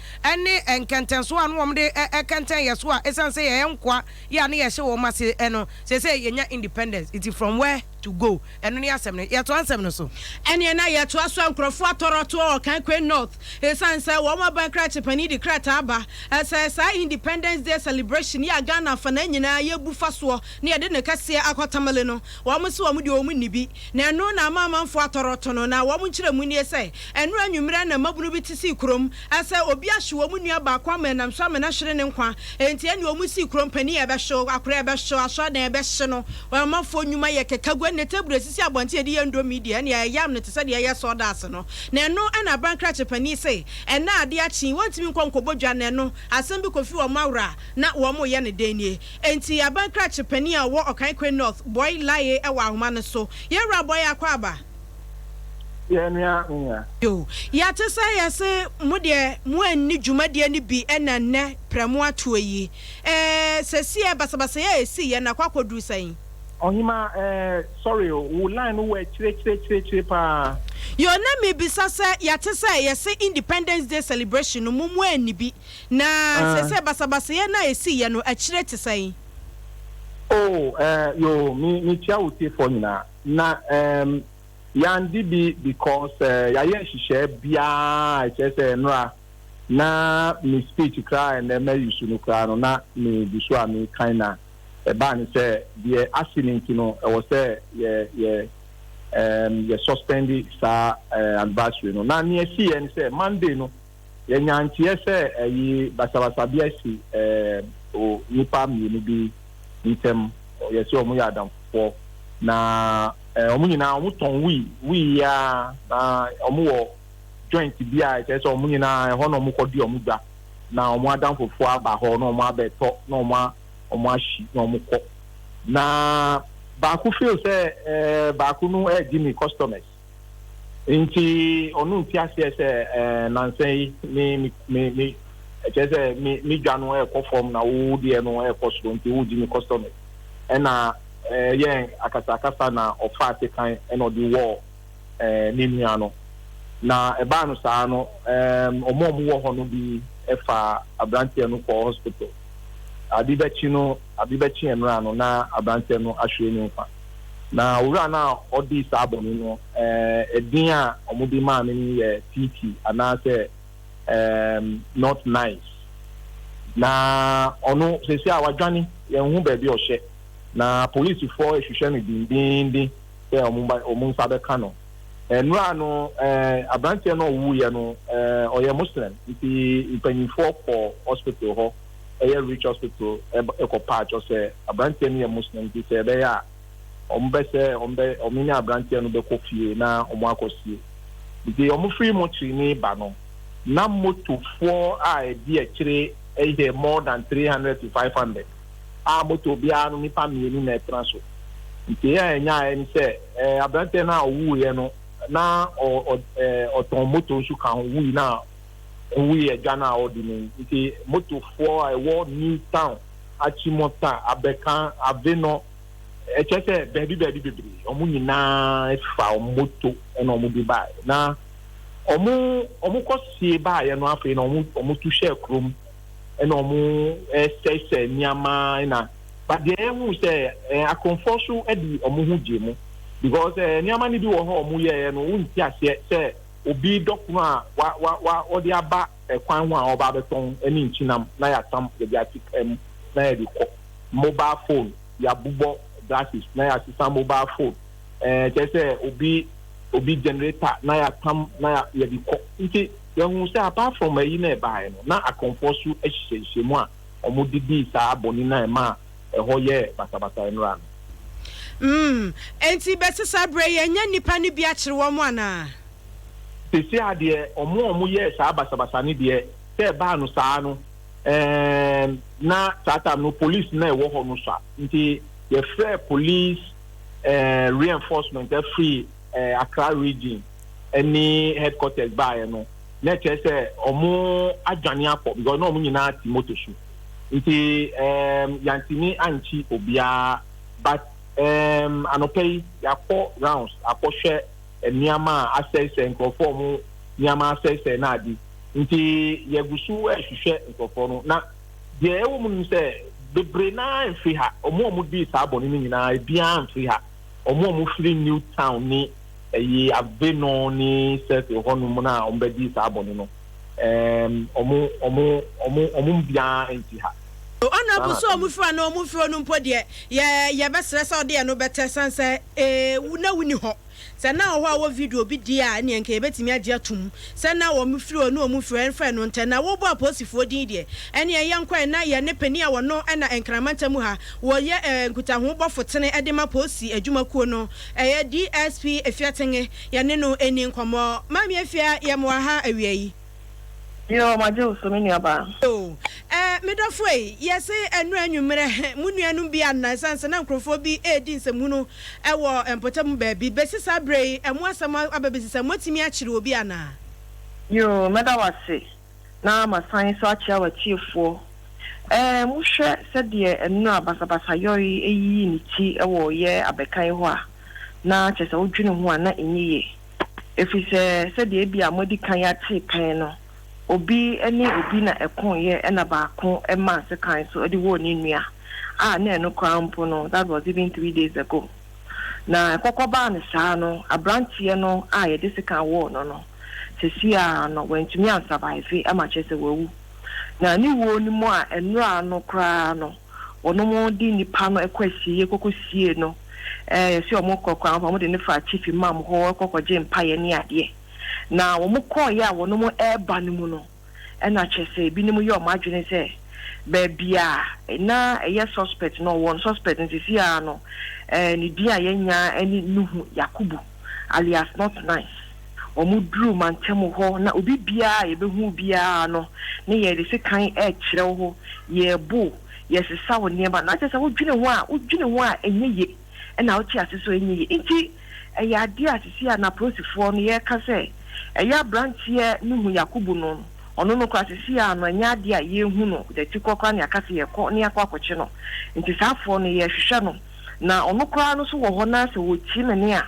ne nkɛntɛnsoɔ a na wɔde kɛntɛn yɛ so a ɛsiane sɛ yɛyɛ nkoa. fa yɛ a ne yɛhyɛ wɔn ase no, seesei yɛnya independence nti from where to go? Ɛno ne asɛm no. Yɛtoa nsɛm no so. Ɛneɛ na yɛtoa so a nkurɔfoɔ atɔrɔtoɔ wɔ Kankwe North esiane sɛ wɔn aban krakye panin de krataa aba sɛ saa Independence Day celebration yi a Ghana afanaa nyinaa yɛbu fa soɔ na yɛde ne kɛseɛ akɔ Tamale no wɔn se wɔn deɛ wɔn nni bi na ɛno na ama amanfoɔ atɔrɔto no na wɔn nkyerɛmu nie sɛ ɛnora anwummerɛ na mmabunu bi te sii kurom sɛ obi ahye wɔn nua baako ama ɛnam so ama no ahwere ne nkwa enti ɛneɛ wɔn sii kurom panin a ɛbɛhyew akora a ɛbɛhyew asɔredan a ɛbɛhye no Ɔmanfoɔ nnwuma yɛ kɛkɛ gu ɛnna table a ɛsisi abɔnten a yɛde yɛ indomie deɛ ɛnna yɛyam no te sɛ deɛ yɛyɛ sawdust no. Na ɛno na aban krakye panin se ɛnnɛ a adeɛ akye yi wɔntumi nkɔ nkɔbɔ dwa na ɛno asɛm bi kɔfi wɔn awora a na wɔreyɛ no dɛn nie. Enti aban krakye panin a ɔwɔ Okaikwe North, Boy Laye wɔ ahoma no so. Yɛn wura Boy Akwaaba. Yɛn nua, me nua. Yo, yɛate sɛ yɛse mo deɛ mo anni dwumadie no bi ɛna nnɛ prɛ mo atoɔ yi. Ɛɛ sɛsiɛ basabasayɛ a ɛsiiɛ no akɔ akɔduru sɛn? Ɔhemaa ɛɛ sorry o, wo line no wɔ akyire-kyire-kyire-kyire paa. Yo, na mebisa sɛ yɛate sɛ yɛse Independence Day celebration no mo mo anni bi, na sɛsɛ basabasayɛ no a ɛsiiɛ no akyire te sɛn? Oh ɛɛ yo, me mekyia wo tiefoɔ nyinaa, na ɛɛm yɛandi bi because ɛɛ yɛayɛ nhyehyɛɛ biara a ɛkyerɛ sɛ nnora na me speech koraa a ɛnnɛ ma use no koraa no na me gu so a me kan na ɛbaa ne sɛ deɛ ase no nti no ɛwɔ sɛ yɛ yɛ ɛɛm yɛ suspendi saa ɛɛ anniversary no. Na nea ɛsiiɛ ne sɛ Monday no yɛnyaa nteɛ sɛ ɛyi basabasa bi asi ɛɛ o nnipa mmienu bi ntɛm yɛsɛ wɔn yɛ adamfofoɔ na ɛɛ wɔn nyinaa wɔn tɔn wii wii yi ara na wɔn wɔ joint bi a ɛkyerɛ sɛ wɔn nyinaa ɛhɔ na wɔkɔdi wɔn dwa na wɔn adamfofoɔ aba hɔ na wɔn abɛtɔ na wɔn wɔn ahyi na wɔn kɔ na baako feel sɛ ɛɛ baako no ɛregye ne customers nti ɔno nti aseɛ sɛ ɛɛ nansa yi me me me me ɛkyerɛ sɛ me me dwa no ɛrekɔ fam na wo deɛ no ɛrekɔ soro nti wogye me customers ɛna ɛyɛ akasakasa na ɔfa asekan ɛna ɔde wɔɔ ne nua no. Na ɛbaa no saa no, wɔn a wɔwɔ hɔ no bi faa aberanteɛ no kɔɔ hospital. Ade bɛkye no, ade bɛkye nnora no, na aberanteɛ no ahwere ne nkwa. Na owura no a ɔdii saa bɔne no, edin a wɔde maa no no yɛ Titi anaasɛ Not Nice. Na ɔno, seesei a wadwane, yɛnhu baabi a ɔhyɛ. Na polisifoɔ rehwehwɛ no dendeenden. sɛ wɔn ba wɔn nsa bɛka no. Nnora no, aberanteɛ no a ɔwuiɛ no, ɔyɛ Muslim, nti mpanyinfoɔ kɔ hospital hɔ, ɛyɛ Rich Hospital, kɔ paakyɛw sɛ aberanteɛ no yɛ Muslim, nti sɛ ɛbɛyɛ a wɔn bɛ sɛ wɔn bɛ wɔn ne aberanteɛ no bɛkɔ fie na wɔn akɔ sie. Nti wɔn firi mortuary no ba no, na motofoɔ a ɛdi akyire yɛ more than 300 to 500. a moto biara no nnipa mmienu na ɛtena so. Nti a ɛnyaeɛ ne sɛ aberanteɛ no a ɔwuiɛ no na ɔtɔn moto nso ka ho wui na ɔwui adwa no a ɔdi no. Nti motofoɔ a ɛwɔ New Town, Achimota, Abɛka, Avenor, ɛkyerɛ sɛ baabi baabi bebree, wɔn nyinaa fa wɔn moto na wɔn de baeɛ. Na wɔn wɔn kɔsie baeɛ no afei na wɔn wɔn tu hyɛɛ kurom. ɛna ɔmo sɛesɛe nneɛma ɛna but deɛ yɛhu sɛ ɛɛ akorɔmfoɔ so ɛde ɔmo ho gye mu because ɛɛ nneɛma no bi wɔ hɔ a ɔmo yɛɛ no wonti aseɛ sɛ obi dɔkono a wa wa wa ɔde aba ɛkwan ho a ɔba abɛtɔn ɛne nkyinam na yɛatam yɛde ate kaa mu na yɛde kɔ mobile phone yɛabobɔ glasses na yɛasesa mobile phone ɛɛ kyerɛ sɛ obi obi generator na yɛatam na yɛde kɔ nti Yɛhuu sɛ apart from ayi no a ɛbaeɛ no, na akɔmfoɔ nso hyehyɛ nhyiamu a wɔde dii saa bɔne no a ɛmaa ɛhɔ yɛɛ basabasa nnora no. Mm, enti bɛsi saa berɛ yi yɛanya nnipa no bi akyere wɔn anaa? Seesei ara deɛ, wɔn a wɔyɛɛ saa basabasa no deɛ, sɛ ɛbaa no saa no, ɛɛm, na saa time no police no a ɛwɔ hɔ no sua, nti yɛfrɛɛ police ɛɛ reinforcement afiri ɛɛ Accra region ne headquarters baeɛ no, na ɛkyerɛ sɛ wɔn adwane akɔ because na wɔn nyinaa te moto so nti um, yɛantumi ankyi obiara but um, anɔpa yi yɛakɔ rounds akɔhwɛ nneɛma a asɛesɛe nkurɔfoɔ wɔn nneɛma asɛesɛe no ade nti yɛgu so rehwehwɛ nkurɔfoɔ no na deɛ ɛwɔ mu no sɛ Bebree no ara mfiri ha. Wɔn a wɔdii saa bɔne no nyinaa, ebiara mfiri ha. Wɔn a wɔfiri New Town ne ɛyi Aveno ne Circle hɔnom no a wɔbɛdii saa bɔne no, ɛɛm, wɔn, wɔn, wɔn, wɔn biara mfiri ha. Saa Saa Honourable na sɛ asɛm ɔmo no firi anaa ɔmo mfiri hɔ no mpo deɛ, yɛ, yɛbɛsrɛ sɛ ɔde ɛno bɛtɛ sane sɛ, ee, wo, na wonni hɔ. Sɛ na wɔ hɔ a wɔ video bi deɛ a, ɛneɛ nka yɛbɛtumi agye atom sɛ na wɔn firi hɔ ne wɔn mfiri hɔ, ɛmfa ɛno ntɛ. Na wobɔ apolisifoɔ din deɛ, ɛneɛ yɛnkɔ ɛ, na yɛne panin a wɔno na Nkran mantam mu ha wɔyɛ ɛ, nkutaho bɔfo tene de ma polisi adwumakuo no, ɛyɛ DSP Afia Tenge, yɛne no nni nkɔmmɔ. Maame Afia, yɛma wo aha awia yi. Yoo, magye wo so, me nuabaa. Yoo, eh, me dɔfo ei, yɛse ɛnnora anwummerɛ mo nuanom bi anna ɛsiane sɛ na nkurɔfoɔ bi redi nsɛmhunu wɔ mpɔtam baabi. Bɛsi saa berɛ yi, ɛmo asɛm aba bɛsi sɛ moatumi akyere obi anaa? Yoo, mɛda wo ase na masan nso akyea w'atiefoɔ. Eh, mohwɛ sɛdeɛ ɛnnora basabasayɔ yi yiyii ne ti wɔ yɛ abɛkan hɔ a, na kyerɛ sɛ wodwene ho a na ɛnyɛ yie. Ɛfiri sɛ sɛdeɛ ebia moadi kan ate pɛn no, obi ne obi na ɛkoeɛ ɛna baako maa sekan so de wɔɔ ne nua, a na ɛno koraa mpo no, that was even 3 days ago. Na ɛkɔkɔ baa no saa no, aberanteɛ no a yɛde sekan wɔɔ no no, seesei ara no, wantumi ansurvive ma kyerɛ sɛ wawu. Na ne wuo no mu a ɛnora no koraa no, wɔnom de nipa no kɔ asieɛ kɔkɔsiee no. Ɛɛ, yɛse wɔn kɔ koraa mpo a, wɔde no fa Chief Imam hɔ kɔ kɔgye mpaeɛ ne adeɛ. Na wɔn kɔeɛ a wɔnom reba no mu no, ɛna kyerɛ sɛ ebinom yɛ wɔn adwene sɛ baabi a na ɛyɛ suspect no ɔwɔ no, suspect no seesei ara no, ɛɛ, ne din a yɛanya ne Nuhu Yakubu alias Not Nice. Wɔduruu mantam hɔ na obi biara a yɛbɛhu biara no, ne yɛde sekan rekyerɛ wo hɔ, yɛrebo wo, yɛresesa wo nneɛma. Na kyerɛ sɛ wodwene ho a, wodwene ho a ɛnyɛ ye, ɛna wote ase sɛ ɛnyɛ ye. Nti ɛyɛ adeɛ a seesei a na apolisifoɔ no yɛreka sɛ ɛyɛ aberanteɛ Nuhu Yakubu no, ɔno no koraa seesei a no ɛnyɛ adeɛ a yɛrehu no dati korɔ koraa na yɛaka sɛ yɛrekɔ na yɛakɔ akɔkye no. Nti saa afoɔ no yɛrehwehwɛ no. Na ɔno koraa no nso wɔ hɔ na sɛ wɔtie me nne a,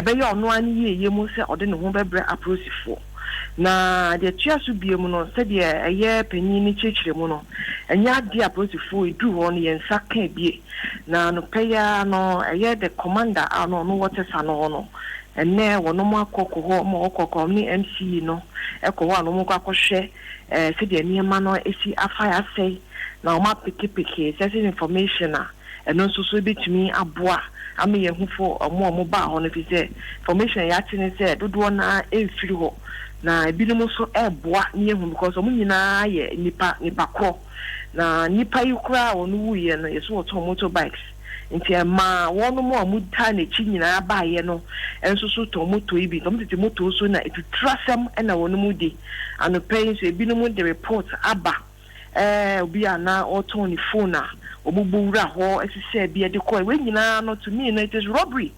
ɛbɛyɛ ɔno ara ne yieyɛ mu sɛ ɔde ne ho bɛbrɛ apolisifoɔ. Na deɛ ɛtoa so bio no, sɛdeɛ ɛyɛ panin no kyerɛkyerɛ mu no, ɛnyɛ adeɛ a apolisifoɔ ɛduru hɔ no yɛn nsa ka bie. Na anɔpa yi ara no, ɛyɛ the commander a na ɔno wɔ Tesa no hɔ no, ɛnnɛ wɔnom akɔ kɔ hɔ ma wɔkɔ kɔ wɔne MC no kɔ hɔ a na wɔkɔ akɔhwɛ sɛdeɛ nneɛma no asi afa asɛe na wɔapekepeke certain information a ɛno nso so ebetumi aboa ama yɛahu fo wɔn a wɔbaa hɔ no efisɛ information a yɛate ne sɛ dodoɔ no ara mfiri hɔ na ebinom nso reboa ne yɛahu because wɔn nyinaa yɛ nnipa nnipa korɔ na nnipa yi koraa a wɔn wuiɛ no yɛsɛ wɔtɔn motorbikes nti ɛmaa wɔn a wɔtaa n'akyi nyinaa baeɛ no nso so tɔn moto yi bi nti wɔn tete moto so na etuturasɛm na wɔn di anɔpa yi nso ebinom de report aba. Ɛɛ obi a na ɔretɔn ne phone a wɔbɔ wura hɔ sesɛɛ bi de kɔe. Wei nyinaa no to me no it is robbery.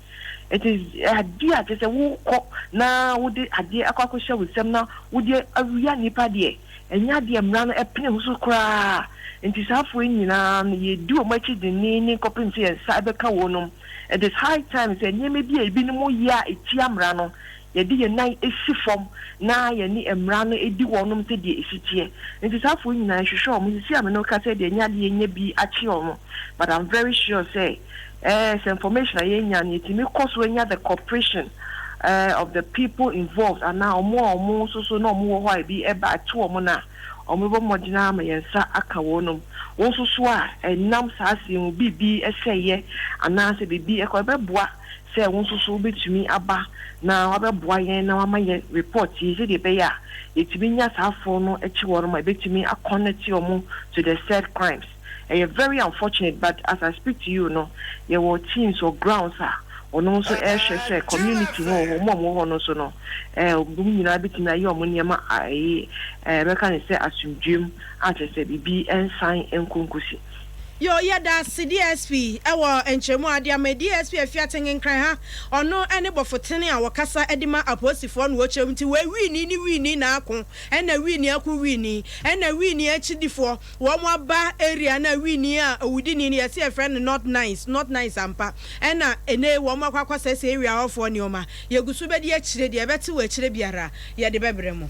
It is adeɛ a kyerɛ sɛ wokɔ na wode adeɛ akɔ akɔhyɛ wo nsam na wode awia nnipa deɛ, ɛnyɛ adeɛ a mmara no pene ho so koraa. Nti saa afoɔ yi nyinaa no yɛdi wɔn akyi denneennen kɔpem sɛ yɛn nsa bɛka wɔnom. It is high time sɛ nneɛma bi a ebinom yɛ a ɛtia mmara no, yɛde yɛn nan si fam na yɛne mmara no di wɔnom sɛdeɛ ɛsi teɛ. Nti saa afoɔ yi nyinaa yɛhwehwɛ wɔn. Seesei a me ne wo kasa yi deɛ ɛnyɛ adeɛ yɛnya bi akye wɔn but I'm very sure sɛ eh, sɛ information a yɛnya no yɛtumi kɔ so anya the cooperation eh, of the people involved anaa wɔn a wɔn nso so na wɔn wɔ hɔ a ebi ɛba ɛto wɔn no a, wɔbɛbɔ mmɔden ara ma yɛn nsa aka wɔnom. Wo nso so a ɛnam saa asɛm mu biribi sɛeɛ anaasɛ biribi ɛkɔ ɛbɛboa sɛ wo nso so wobɛtumi aba na wabɛboa yɛn na wama yɛn report yi sɛdeɛ ɛbɛyɛ a yɛtumi nya saa afoɔ no akyi hɔ nom a yɛbɛtumi aconnect wɔn to the said crimes. Ɛyɛ very unfortunate but as I speak to you no yɛwɔ teams wɔ grounds a wɔnom nso ɛrehwɛ sɛ community no wɔ hɔ, wɔn a wɔwɔ hɔ no nso no eh, wɔn nyinaa bɛtumi ayɛ wɔn nneɛma ɛyi eh, bɛka ne sɛ asomdwoeɛ mu a kyerɛ sɛ biribi nsan nkɔ nkɔsi. Yo, yɛda ase DSP wɔ nkyerɛmu a ɔde ama yi. DSP Afiate Nkenkran ha, ɔno ne bɔfotene a wɔkasa de ma apolisifoɔ na wɔkyerɛ mu nti wei wiini ne wiini na ako, ɛna wiini ako wiini, ɛna wiini akyidifoɔ wɔn aba area no a wiini a owudini no yɛse yɛfrɛ no not nice, not nice ampa, ɛna ɛnɛ yi wɔn akɔ akɔsɛesɛe area hɔfoɔ nneɛma. Yɛgu so bɛdi akyire, deɛ ɛbɛte wɔ akyire biara yɛde bɛbrɛ mo.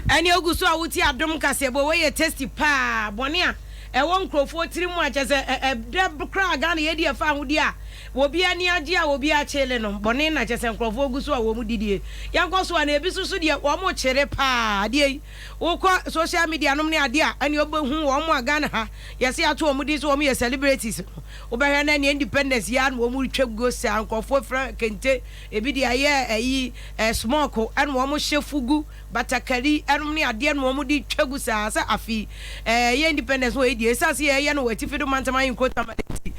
Ɛne ogu so a wotie adom kaseɛbɔ wei yɛ tasty paa bɔne a. ɛwɔ nkurɔfoɔ tiri mu a kyerɛ sɛ ɛdɛ koraa Ghana yɛdi ɛfa ahodie a obi ani agye a obi akyele no bɔne na kyerɛ sɛ nkurɔfoɔ gu so a wɔn didie. Yɛnkɔ so a na ebi nso so deɛ wɔn kyere paa adeɛ yi wokɔ social media nom ne adeɛ a ɛne wobɛhu wɔn a Ghana ha yɛse ato wɔn din sɛ wɔn yɛ celebrities no wobɛhwɛ na ɛne independence yi ara na wɔn retwa guo saa nkurɔfoɔ fira kente ebi de ayɛ ayi smock ɛna wɔn hyɛ fugu batakari ɛnom ne adeɛ na wɔn de twa gu saa sɛ afi ɛyɛ independence wɔ yi deɛ ɛsiane sɛ yɛyɛ no wɔ atifi do mantam ahenkuro Tamale nti.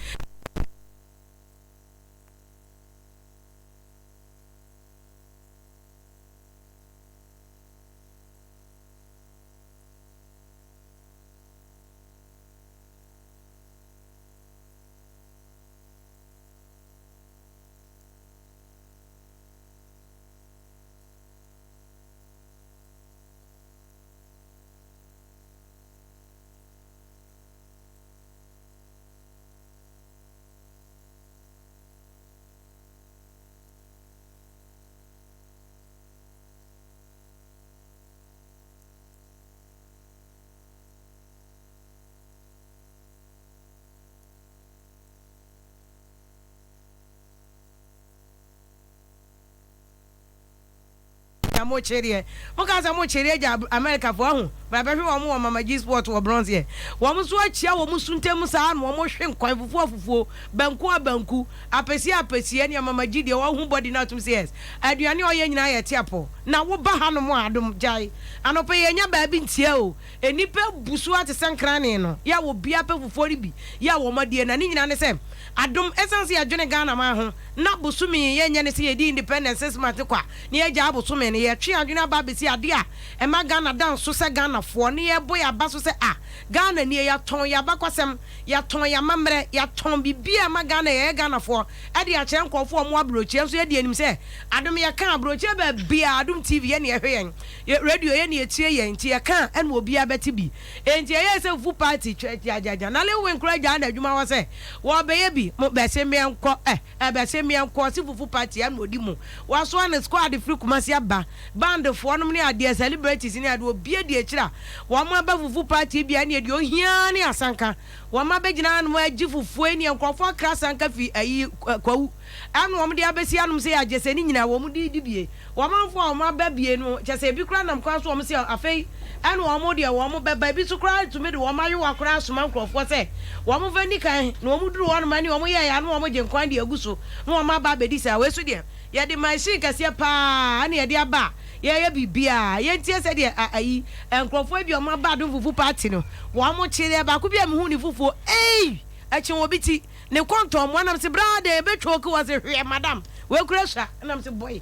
Na mo kyereɛ. Mo kaa sɛ mo kyereɛ gya America foɔ ahu. Bra bɛhwe wɔn wɔ Mama G sport wɔ Bronx yɛ. Wɔn nso akyia wɔn su ntɛm saa na wɔn hwe nkwan fufuo afufuo, banku a banku, apɛsie a apɛsie ɛnea Mama G deɛ wahu body no atum sɛ yes. Aduane a ɔyɛ nyinaa yɛ teapɔ. Na wo ba ha nom a adom gyae. Anɔpa yi yɛnya baabi ntia o. Nnipa bu so ara te sɛ nkrane no. Yɛ a obiara pɛ fufuo no bi yɛ a wɔn adie na ne nyinaa ne sɛ adom ɛsiane sɛ yɛdwene Ghana man ho na bosome yi yɛnyɛ ne sɛ yɛdi independence 6 months kwa na yɛagyaa bosome no yɛtwe yɛn adwene aba abɛsi adeɛ a ɛma Ghana da nso sɛ Ghanafoɔ na yɛbɔ yɛn aba so sɛ ah Ghana nie yɛatɔn yɛn abakwasɛm yɛatɔn yɛn amammerɛ yɛatɔn biribiara a ɛma Ghana yɛyɛ Ghanafoɔ de akyerɛ nkurɔfoɔ a wɔwɔ aburokyire nso yɛde anim sɛ adom yɛka aburokyire baabiara adom TV yɛ na yɛhwɛ yɛn Yɛ radio yɛ na yɛtie yɛn nti yɛka a ɛna obiara bɛte bi. Enti ɛyɛɛ sɛ fufu party twɛ gyagyagya. Na Lil Win koraa gyaa n'adwuma hɔ sɛ wɔrebɛyɛ bi. Mo bɛse meɛnkɔ eh eh bɛse meɛnkɔ ɔse fufu party ɛna ɔdi mu. Wasoa ne squad firi Kumasi aba. Band foɔ nom ne adeɛ celebrities ne adeɛ obiara di akyire a wɔn aba fufu party bi a ɛneɛ deɛ ohia ara ne asanka. Wɔn abɛgyina hanom agye fufuo ɛneɛ nkorɔfoɔ akra asanka fi ayi Kwawu ɛna wɔn de abɛsi hanom sɛ agyesɛ ne nyinaa wɔn de redi bie. Wɔn manfoɔ a wɔn aba bie no, kyerɛ sɛ ebi koraa nam kwan so wɔn se afei ɛna wɔn deɛ wɔn bɛba, ebi nso koraa tumi de wɔn ayowa koraa soma nkorɔfoɔ sɛ wɔn mfa nni kan, na wɔn duru hɔ nom ɛne wɔn yɛɛyɛ a na wɔn gye nkwan de agu so na wɔn aba abɛdi saa. Wei nso deɛ yɛde machine kɛseɛ paa ɛna yɛde aba a yɛyɛ biribiara. Yɛntie sɛdeɛ a ayi nkorɔfoɔ yi bi a wɔn aba Adom Fufu party no wɔn kyereɛ baako bi a mehuu ne fufuo ei ɛkye obi ti. Ne kɔntɔnmoa na mese braa dɛn ebe choke wo ɔse hweɛ madam wei kura sua na mese boy.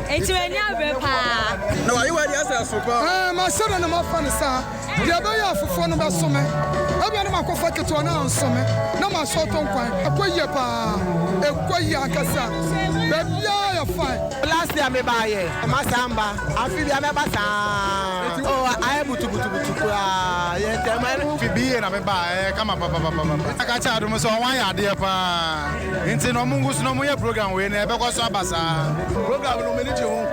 Enti m'ani abere paa. Na w'ayewa deɛ asɛ ɛso paa. Ɛɛ, mahyɛ da na mafa no saa. Deɛ ɛbɛyɛ a fufuo no bɛso me. Ebia na makɔfa ketewa no anso me, na masɔɔto nkwan. Ɛkɔ yie paa. Ɛkɔ yie ankasa. Baabiara yɛ fine. Last year me ba yɛ ma san ba afi bia mɛ ba saa oh ayɛ butubutubutu koraa yɛ ntɛm ɛne. Fi BA na me ba ɛyɛ kama papapapapa. Aka kyerɛ adom sɛ ɔmo ayɛ adeɛ paa nti no ɔmo ngu so na ɔmo nyɛ program wei no ɛbɛkɔ so aba saa. Program no m'ani gye ho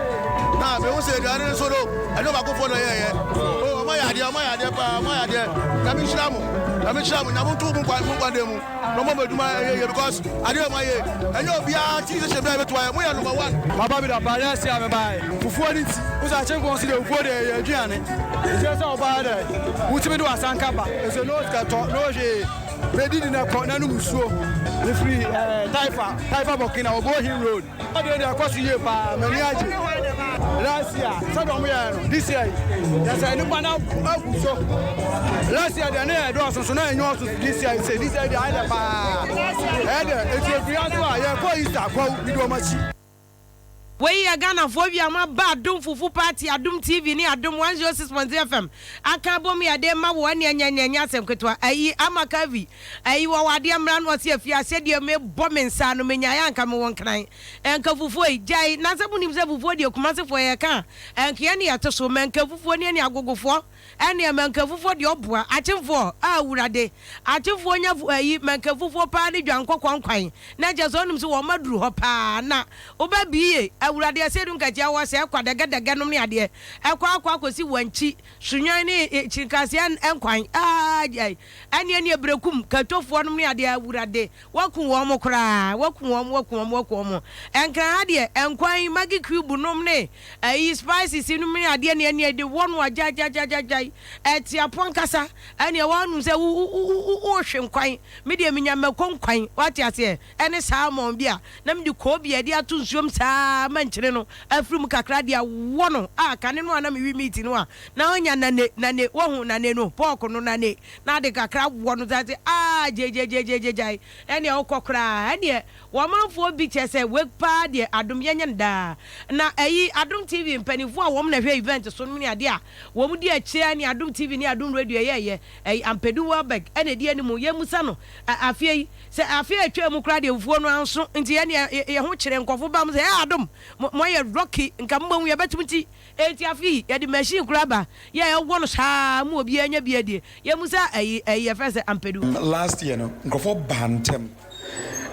na mehu sɛ aduane no nso no ɛnyɛ ɔbaakofoɔ na ɔyɛɛyɛ oh ɔmo ayɛ adeɛ ɔmo ayɛ adeɛ paa ɔmo ayɛ adeɛ Nyame nhyira mo Nyame nhyira mo Nyame nto mo nkwa mo nkwa nna mu na ɔmo ma adwuma ɛyɛ yie because adeɛ ɔmo ayɛ ɛnyɛ obiara TV station biara bɛtumi ayɛ mo yɛ number one. Maba bi da paa nyɛ ase a mebae fufuo no nti wo sɛ akyenkɔn so deɛ fufuo deɛ ɛyɛ aduane nti ɛsɛ ɔbaa dɛ wotumi de wasanka ba ɛsɛ no sika tɔ no hwee bɛdidi na kɔ na nom nsuo mefiri eh, Taifa Taifa Burkina Obohin Road Adeɛ deɛ ɛkɔ so yie paa m'ani agye last year sɛdeɛ ɔmo yɛɛ no this year yi yɛ sɛ nipa no abu so last year deɛ ne yɛ dɔɔso so na ɛnyɛ ɔso this year sɛ this year deɛ ayɛ dɛ paa ɛyɛ dɛ eti efiri aso a yɛkɔ Easter kɔw bi di ɔmo akyi. Wei yɛ Ghanafoɔ wie a moaba Adom Fufu Party, Adom TV ne Adom 106.3 FM aka abom yɛ de ma wo ɛne ɛnyɛ ɛnyɛ ɛnyɛ asɛm ketewa ayi ama Kavi ayi wɔ wɔ adeɛ mmra no ɔse afie aseɛ deɛ me bɔ me nsa no me nyaeɛ anka me wɔ nkran ɛnka fufuo yi gyae na sɛ monim sɛ fufuo deɛ Kumasefoɔ yɛ ka a ɛnka yɛne yɛte so mɛnka fufuo ne ɛne agogofoɔ. Ɛneɛ mankafufoɔ deɛ ɔboa akyemfoɔ ah awurade akyemfoɔ nya ayi mankafufoɔ paa ne dwan kɔkɔɔ nkwan na kyerɛ sɛ ɔnim sɛ wɔn aduru hɔ paa na woba bie awurade ɛsɛ du nkatia wɔ sɛ ɛkwa dɛgɛdɛgɛ nom ne adeɛ ɛkɔ akɔ akɔsi wankyi sunwan ne kyirikaseɛ nkwan ah ɛneɛ neɛ berekum katofoɔ nom ne adeɛ awurade Waku wɔn koraa, waku wɔn, waku wɔn, waku wɔn. Nkran ha deɛ, nkwan, maggi cube nom ne ayi spices nom ne adeɛ ne ɛneɛ de wɔ no a gyaegyaegyaegyae. Ɛte apɔ ankasa. Ɛneɛ woanom sɛ wo wo wo wo wohwe nkwan. Me deɛ menya mako nkwan, woate aseɛ, ɛne salmon bi a na mede koobi a yɛde ato nsuom saa ma nkyene no afiri mu kakra de awɔ no. Ah, kane no a na mewe meat no a, na ɔnya nane, nane, woahu nane no, pork no nane. Na ade kakra wɔ no dza dze aah gyegyeegyegyeegyae ɛneɛ wokɔ koraa ɛneɛ wɔmanfoɔ bi kyerɛ sɛ wake paa deɛ adom yɛnyɛ no daa na ɛyi adom TV mpaninfoɔ a wɔn na ɛhwɛ event so nom ne adeɛ a wɔn di akyire ne adom TV ne adom radio ɛyɛɛyɛ ɛyi Ampadu Welberg ɛna ɛdi anim yɛmmusa no afeɛ yi sɛ afeɛ a ɛtwaa mu koraa deɛ fufuo no anso nti ɛneɛ yɛ ho kyerɛ nkɔfo ba mo sɛ ɛɛ adom mo moayɛ rocky nka mobɛhu yɛbɛtom ti Enti afe yi yɛde machine koraa ba yɛ a yɛwɔ no saa ma obiara nya bi adie. Yɛmu sɛ ayi ayi yɛfrɛ no sɛ ampedu. Last year no nkurɔfoɔ baa ntɛm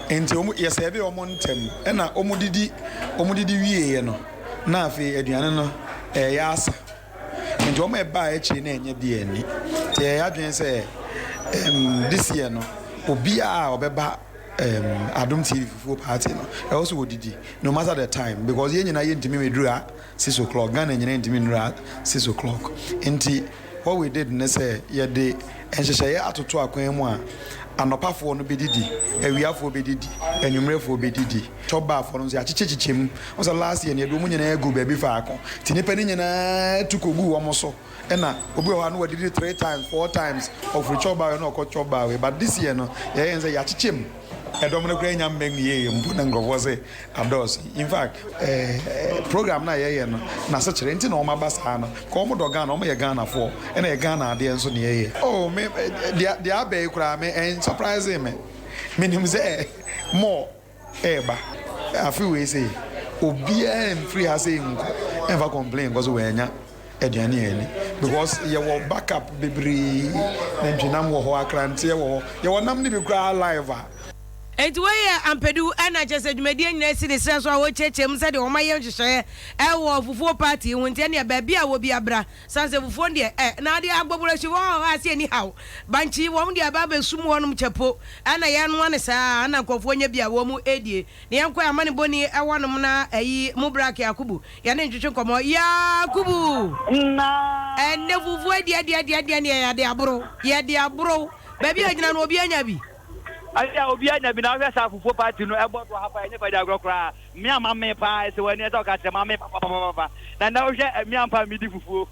nti wɔn yɛ sɛɛve wɔn ntɛm ɛna wɔn didi wɔn didi wieɛ no na afei aduane no ɛɛyɛ asa nti wɔn a ɛbaa akyire no ɛnyɛ bi anni nti yɛyɛ adwene sɛ ɛɛm this year no obiara a ɔbɛba ɛɛm Adom TV fufuo party no ɛwɔ sɛ wɔdidi no matter the time because yɛn nyinaa yɛntumi mmɛduru ha. 6 o'clock, Ghana nyinaa ntumi nnura 6 o'clock. Nti what we did ne sɛ yɛde nhyehyɛeɛ atoto akwan mu a anɔpafoɔ no bɛdidi, awiafoɔ bɛdidi, anwummerɛfoɔ bɛdidi. Chop bar foɔ no nso yɛakyekyɛkyekyɛ mu. Wohu sɛ last year no yɛde wɔn nyinaa guu baabi faako. Nti nnipa no nyinaa tu kɔguu wɔn so. Ɛna obi wɔ hɔ a na wadidi three times, four times, ɔfiri chop bar wei na ɔkɔ chop bar wei. But this year no yɛyɛɛ ne sɛ yɛakyekyɛ mu. Ɛdɔm no koraa nnya mma nwieeɛ mpo na nkurɔfoɔ se adɔɔso. In fact, eh, program no a yɛyɛ no, n'asekyerɛ nti na wɔn aba saa no. Because wɔn dɔ Ghana, wɔn yɛ Ghanafoɔ, ɛna yɛ Ghana adeɛ nso na yɛyɛ. Oh, me, deɛ, deɛ aba yi koraa, me, ɛn surprise me. Menim sɛ more ɛreba. Afe wei sei, obiara mfiri ha sei nkɔ, ɛmfa complain nkɔ so wɔannya aduane anni. Because yɛwɔ backup bebree, nantwinam wɔ hɔ, akranteɛ wɔ hɔ, yɛwɔ nam no bi koraa live a. Enti wei yɛ Ampadu na kyerɛ sɛ dwumadie nyinaa si ne serɛ so a wɔrekyerɛkyerɛ mu sɛdeɛ wɔn ayɛ nhyehyɛeɛ wɔ fufuo party yi ho nti ɛneɛ baabi a wɔ biara bra sane sɛ fufuo no deɛ ɛ na adeɛ agbɔborɔhyi wɔ hɔ a sɛ ɛni haw bankye wɔn deɛ aba abɛsum wɔnom kyɛpo ɛna yɛnoa no saa na nkurɔfoɔ nya bi a wɔn ɛdie na yɛnkɔ amanebɔni ɛwɔ nom na ɛyi Mubarak Yakubu yɛne ntwetwe nkɔmmɔ Yakubu ɛnɛ fufuo deɛ deɛ deɛ deɛ neɛ yɛde aboro yɛde aboro baabi a gyina no obi anya bi. Ɛyɛ a obiara nya bi na wohwɛ saa fufuo party no ɛbɔ so ha paa ɛnyɛ fadi agorɔ koraa me a mame paa ɛsɛ w'ani ɛsɛ ɔka kyerɛ mame papapapapa na nnɛ wohwɛ me ampa medi fufuo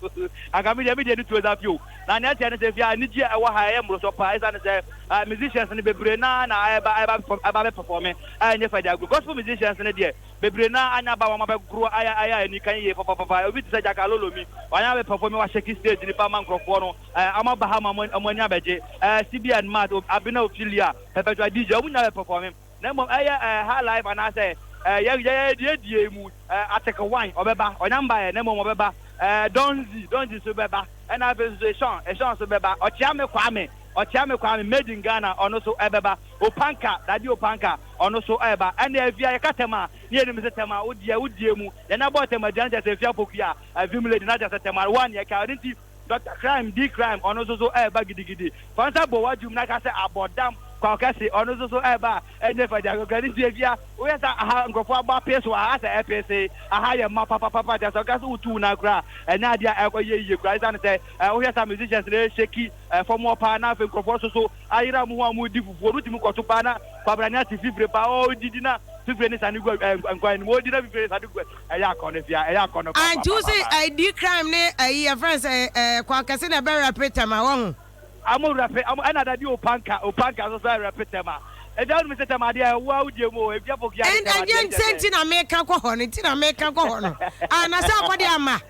anka me deɛ me deɛ ne tuo zafio na nea ɛteɛ ne sɛ fie anigye a ɛwɔ ha ɛyɛ mmoroso paa ɛsiane sɛ musicians no bebree naa na ɛba ɛba ɛba bɛ performe a ɛnyɛ fadi agorɔ gospel musicians no deɛ bebree naa anya ba wɔn abɛgoro ayɛ ayɛ ani kan yie papapapa obi te sɛ Jaka Lolomi wanya bɛ performe wahyɛki stage nipa ma nkurɔfoɔ no Eh, ɔmo aba ha ma ɔmo ani abɛgye. Eh, CBN, Matt, Abena Ophilia, Perpetua DJ, ɔmo nyinaa bɛ performe. Na mmom ɛyɛ eh, High Life anaasɛ eh, yɛ yɛ yɛ die mu, eh, Article One, ɔbɛba. Ɔnya mbaeɛ, na mmom ɔbɛba. Eh, Donzy, Donzy nso bɛba. Ɛna afei nso so Eshon, Eshon nso bɛba. Ɔkyeame Kwame, Ɔkyeame Kwame, Made in Ghana, ɔno nso ɛbɛba. Opanka, Daddy Opanka, ɔno nso ɛɛba. Ɛna Afia, yɛka Tema a, ne yɛnim sɛ Tema, wo deɛ, wo die mu. Yɛn abɔɔ Tema dua no kyerɛ sɛ Afia Pokuya, eh, Vim Lady, na kyerɛ sɛ Tema, wo a ne yɛka. Ɛno nti, Doctor Crime D Crime ɔno nso so ɛreba gidigidi. Fa nsa bɔ w'adwum na ka sɛ abɔdam Kwaw Kɛse ɔno nso so ɛreba a ɛnyɛ fɛ de agorɔ ne nti afia woyɛ sɛ aha nkurɔfoɔ abɔ apee so aha sɛ ɛpese aha yɛ ma papapapa kyerɛ sɛ ɔka sɛ wotu wo nan koraa ɛnyɛ adeɛ a ɛkɔ yɛ yie koraa ɛsiane sɛ wohwɛ sa musicians no ɛhyɛki fam hɔ paa na afei nkurɔfoɔ nso so ayera mu ho a wɔredi fufuo no wotumi kɔto paa na kwabrane ate fifire paa ɔredidi na fifire ne sane gu nkwan no mu ɔredi na fifire ne sane gu Ɛyɛ akɔnnɔ fia, ɛyɛ akɔnnɔ Ah, nti wo se papapapaapa. ɛɛ D crime ne ɛyi yɛfrɛ no sɛ ɛɛ Kwaw Kɛse na ɛbɛ rɛpe tɛm a wahu? Ɔmo rɛpe, ɔmo ɛna dadi opanka, opanka nso so ɛrɛpe tɛm a. Ɛnti wonim sɛ tɛm adeɛ ɛwɔ awudie mu o, efia pokuya ne Ɛn tɛm ɛnyɛ adeɛ nti kyɛ sɛ. nti na meka kɔ hɔ no, nti na meka kɔ hɔ no. Ah, na sɛ akɔdeɛ amma?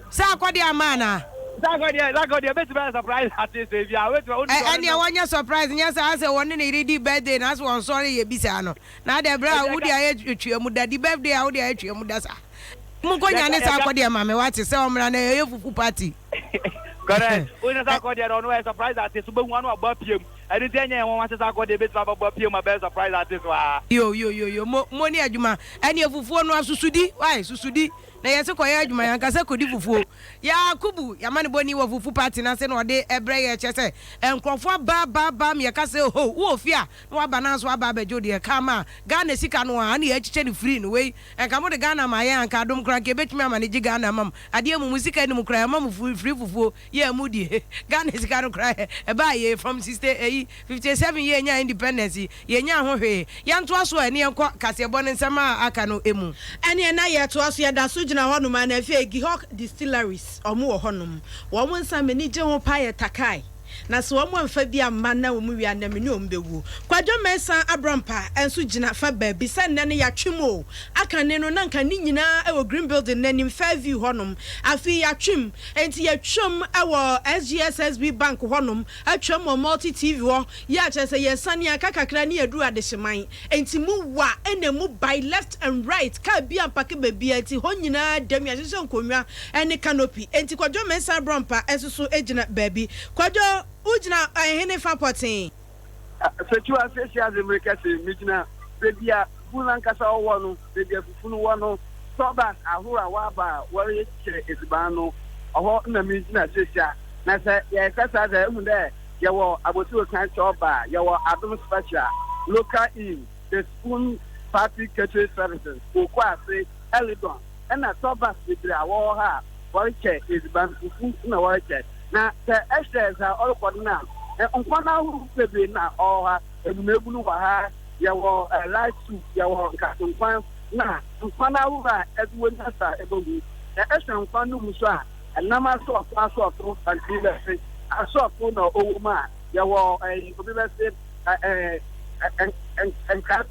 Sɛ akɔdeɛ amma anaa? Sɛ akɔdeɛ, sɛ akɔdeɛ, bɛtumi ayɛ surprise artist ebia, wobɛtumi, wonim Ɛ sɛ ɔno ɛneɛ no. wɔnyɛ surprise, nyɛ saa sɛ wɔne ne yere di birthday na asɛ wɔnsɔre yɛ bi saa no. Na adɛn berɛ a wode ayɛ twea mu da di birthday a wode ayɛ twea mu da saa. Monkɔ nyane saa akɔdeɛ ma me wate sɛ ɔmmra na yɛyɛ fufu party. Correct. Wo ne Sarkodie deɛ ɔno ɔyɛ surprise artist wobɛhu ano abɔ apue mu. Ɛno nti ɛnyɛ yɛn nwanwa sɛ Sarkodie bɛtumi abɛbɔ apue mu abɛyɛ surprise artist wɔ ha. Yo yo yo yo mo mo ne adwuma ɛneɛ fufuo no asusudi wai susudi na yɛse kɔyɛ adwuma yɛanka sɛ kɔdi fufuo Yakubu y'amanebɔni wɔ fufu party no ase na ɔde ɛbrɛ yɛ kyerɛ sɛ nkurɔfoɔ aba aba aba ma yɛka sɛ oho wowɔ fie a na waba na nso aba abɛgye wo deɛ ka ma Ghana sika no a na yɛakyekyɛ no free no wei nka mode Ghana ma yɛn a nka adom koraa nka yɛbɛtumi ama no gye Ghana ama mo adeɛ mu mo sika nni mu koraa yɛma mo free fufuo yɛ mu die Ghana sika no koraa ɛbaa yei from sixty ɛyi 57 yɛ nyaa independence yi yɛ nyaa ho hwee yɛn toa so ɛ ne yɛn kɔ kaseɛbɔ no nsɛm a aka no mu. Ɛneɛ na yɛtoa so, yɛda so gyina hɔ nom a na afei Gihok Distilleries wɔn wɔ hɔ nom. Wɔn nsa m'ani gye ho paa yɛ Takai. Na sɛ wɔn amfa bi amma na wɔn wie a nnɛ me ne wɔn bɛwu. Kwadwo Mensah Abrampah nso gyina fa baabi sɛ nnɛ no yɛatwe mu o. Akane no na nka ne nyinaa wɔ Green Building no anim Fairview hɔ nom. Afei yɛatwe mu. Enti yɛtwam wɔ SGSSB Bank hɔ nom, atwam wɔ Multi TV hɔ, yɛ a kyerɛ sɛ yɛresane aka kakra ne yɛaduru Adehyeman. Enti mu wa na emu by left and right, car biara mpake baabiara nti hɔ nyinaa da mu, yɛahyehyɛ nkonnwa ne canopy. Enti Kwadwo Mensah Brɔmpa nso so gyina baabi. Kwadwo, wogyina hene fa pɔtee? Sekyiwa seesei adze merekɛse, migyina beebi a fufu no ankasa ɔwɔ no, beebi a fufu no wɔ no, store bus ahorow a wɔaba a wɔrekyɛ edziban no, hɔ na migyina seesei. Na sɛ yɛrekasa dze a, ehu dɛ yɛwɔ Abotsi Okan Store Bar, yɛwɔ Adom Special, Local Inn, The Spoon Party Catering Services, Kooko Ase, Elidon, na store bus beberee a wɔwɔ hɔ a wɔrekyɛ edziban, fufu na wɔrekyɛ. Na sɛ ehwɛ dza ɔrokɔ do no a, nkwan ahorow beberee na ɔwɔ ha, ebunebun wɔ ha, yɛwɔ light soup, yɛwɔ nkatenkwan, na nkwan ahorow a edze w'enyi asa ebohu. Sɛ ehwɛ nkwan no mu so a, nam asorɔtow asorɔtow, bi bɛse asorɔtow na ɔwɔ mu a, yɛwɔ obi bɛse nkra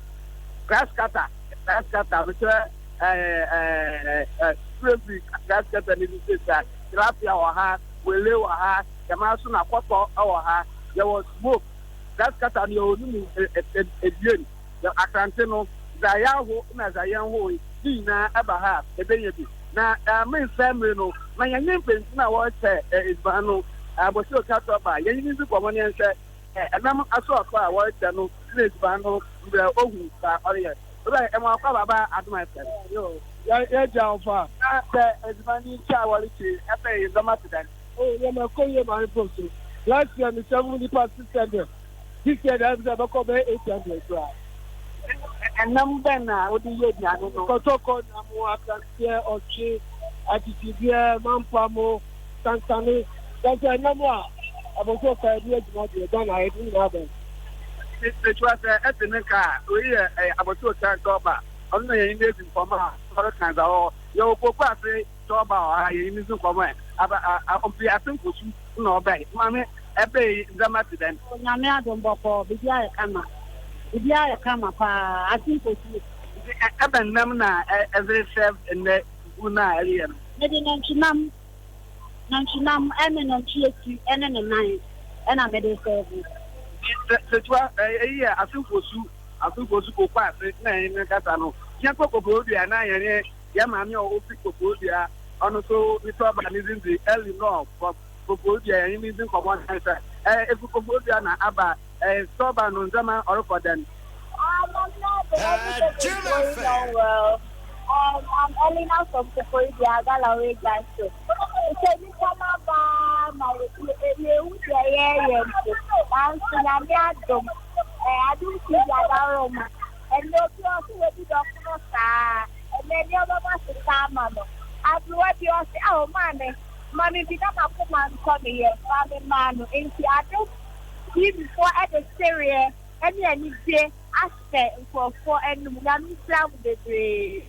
grass cutter, grass cutter, mekyerɛ firi grass cutter ne bi sesa, tilapia wɔ ha, wele wɔ ha, dɛm ara nso na kɔtɔ wɔ ha, yɛwɔ smoke, grass cutter no yɛwɔ no mu ebien, akrante no, dza yɛaho na dza yɛnnhoe ne nyinaa ɛba ha a, ebenya bi. Na mensɛe mmere no, ma yɛnye mpanyimfo no a wɔrekyɛ edziban no abɔsir otwa ba, yɛnye no ndzi nkɔmbɔ na yɛnhwɛ nam asorɔtow a wɔrekyɛ no na edziban no mbrɛ ohu dza ɔreyɛ. Owura, ema wo akwaaba ba Adom FM. Yoo, yɛgya wo fa. Na sɛ edziban yi kyɛ a wɔrekyɛ yi, ebɛn ndzɛmba tse dɛn? Oh, ndzɛmba kɔ yie ma mpo so. Last year me serve nnipa 600, this year deɛ ayɛ sɛ ɛbɛkɔ bɛyɛ 800 koraa. Ɛnam bɛn na wode yɛ aduane no? Kɔtɔkɔ nam, akranteɛ, ɔtwe, akyekyedeɛ, mampamo, sansane. Kyerɛ sɛ ɛnam a abɔnten ɔka yɛde yɛ adwuma deɛ Ghana ha yɛde ne nyinaa bɛn. Mekyerɛ sɛ ɛte ne nka a, wei yɛ abɔnten ɔka ntɔba. Ɔno na yɛn ne adi nkɔmmɔ a ɔreka dza ɔwɔ. Yɛwɔ koko ase tɔba wɔ ha, yɛn ne dzi nkɔmmɔ ɛ. Aba a ɔmfi ase nkosu na ɔbɛn. Maame, ɛbɛyi ndzɛmba te dɛn? Onyame adom bɔkɔɔ, biribiara yɛ kama. Biribiara yɛ kama paa, ase nkosu. Nti ɛbɛn nam na ɛdze rehyɛ ndɛ fufu no a ɛreyɛ no? Mede nantwinam, nantwinam ɛne nantwi eti ɛne ne nan ɛna mede resɛɛve. Nti Sekyua, eyi yɛ ase nkosu, ase nkosu koko ase na yɛn ne kasa no. Yɛnkɔ Koforidua na yɛne yɛn maame a ofi Koforidua, ɔno nso ne tɔba ne dzin dze Eleanor from Koforidua, yɛne no ndzi nkɔmbɔ na sɛ efi Koforidua na aba tɔba no ndzɛmba ɔrokɔ dɛn? Going well. I'm Elena from Koforidua, Galloway Gastro. Sɛ nipa no aba ma yɛhu deɛ yɛyɛ mpo, nanso Nyame adom, adom TV adaworoma, ɛnɛ obi ɔse wadi dɔkono saa, ɛnɛ nneɛma ma sesa ama no. Aberewa bi ɔse, ao maame, ma me bi na m'akoma ntɔ me yam, maame maa no, nti adom TV foɔ de sereɛ ne anigye ahyɛ nkurɔfoɔ anum. Nyame nhyira mo bebree.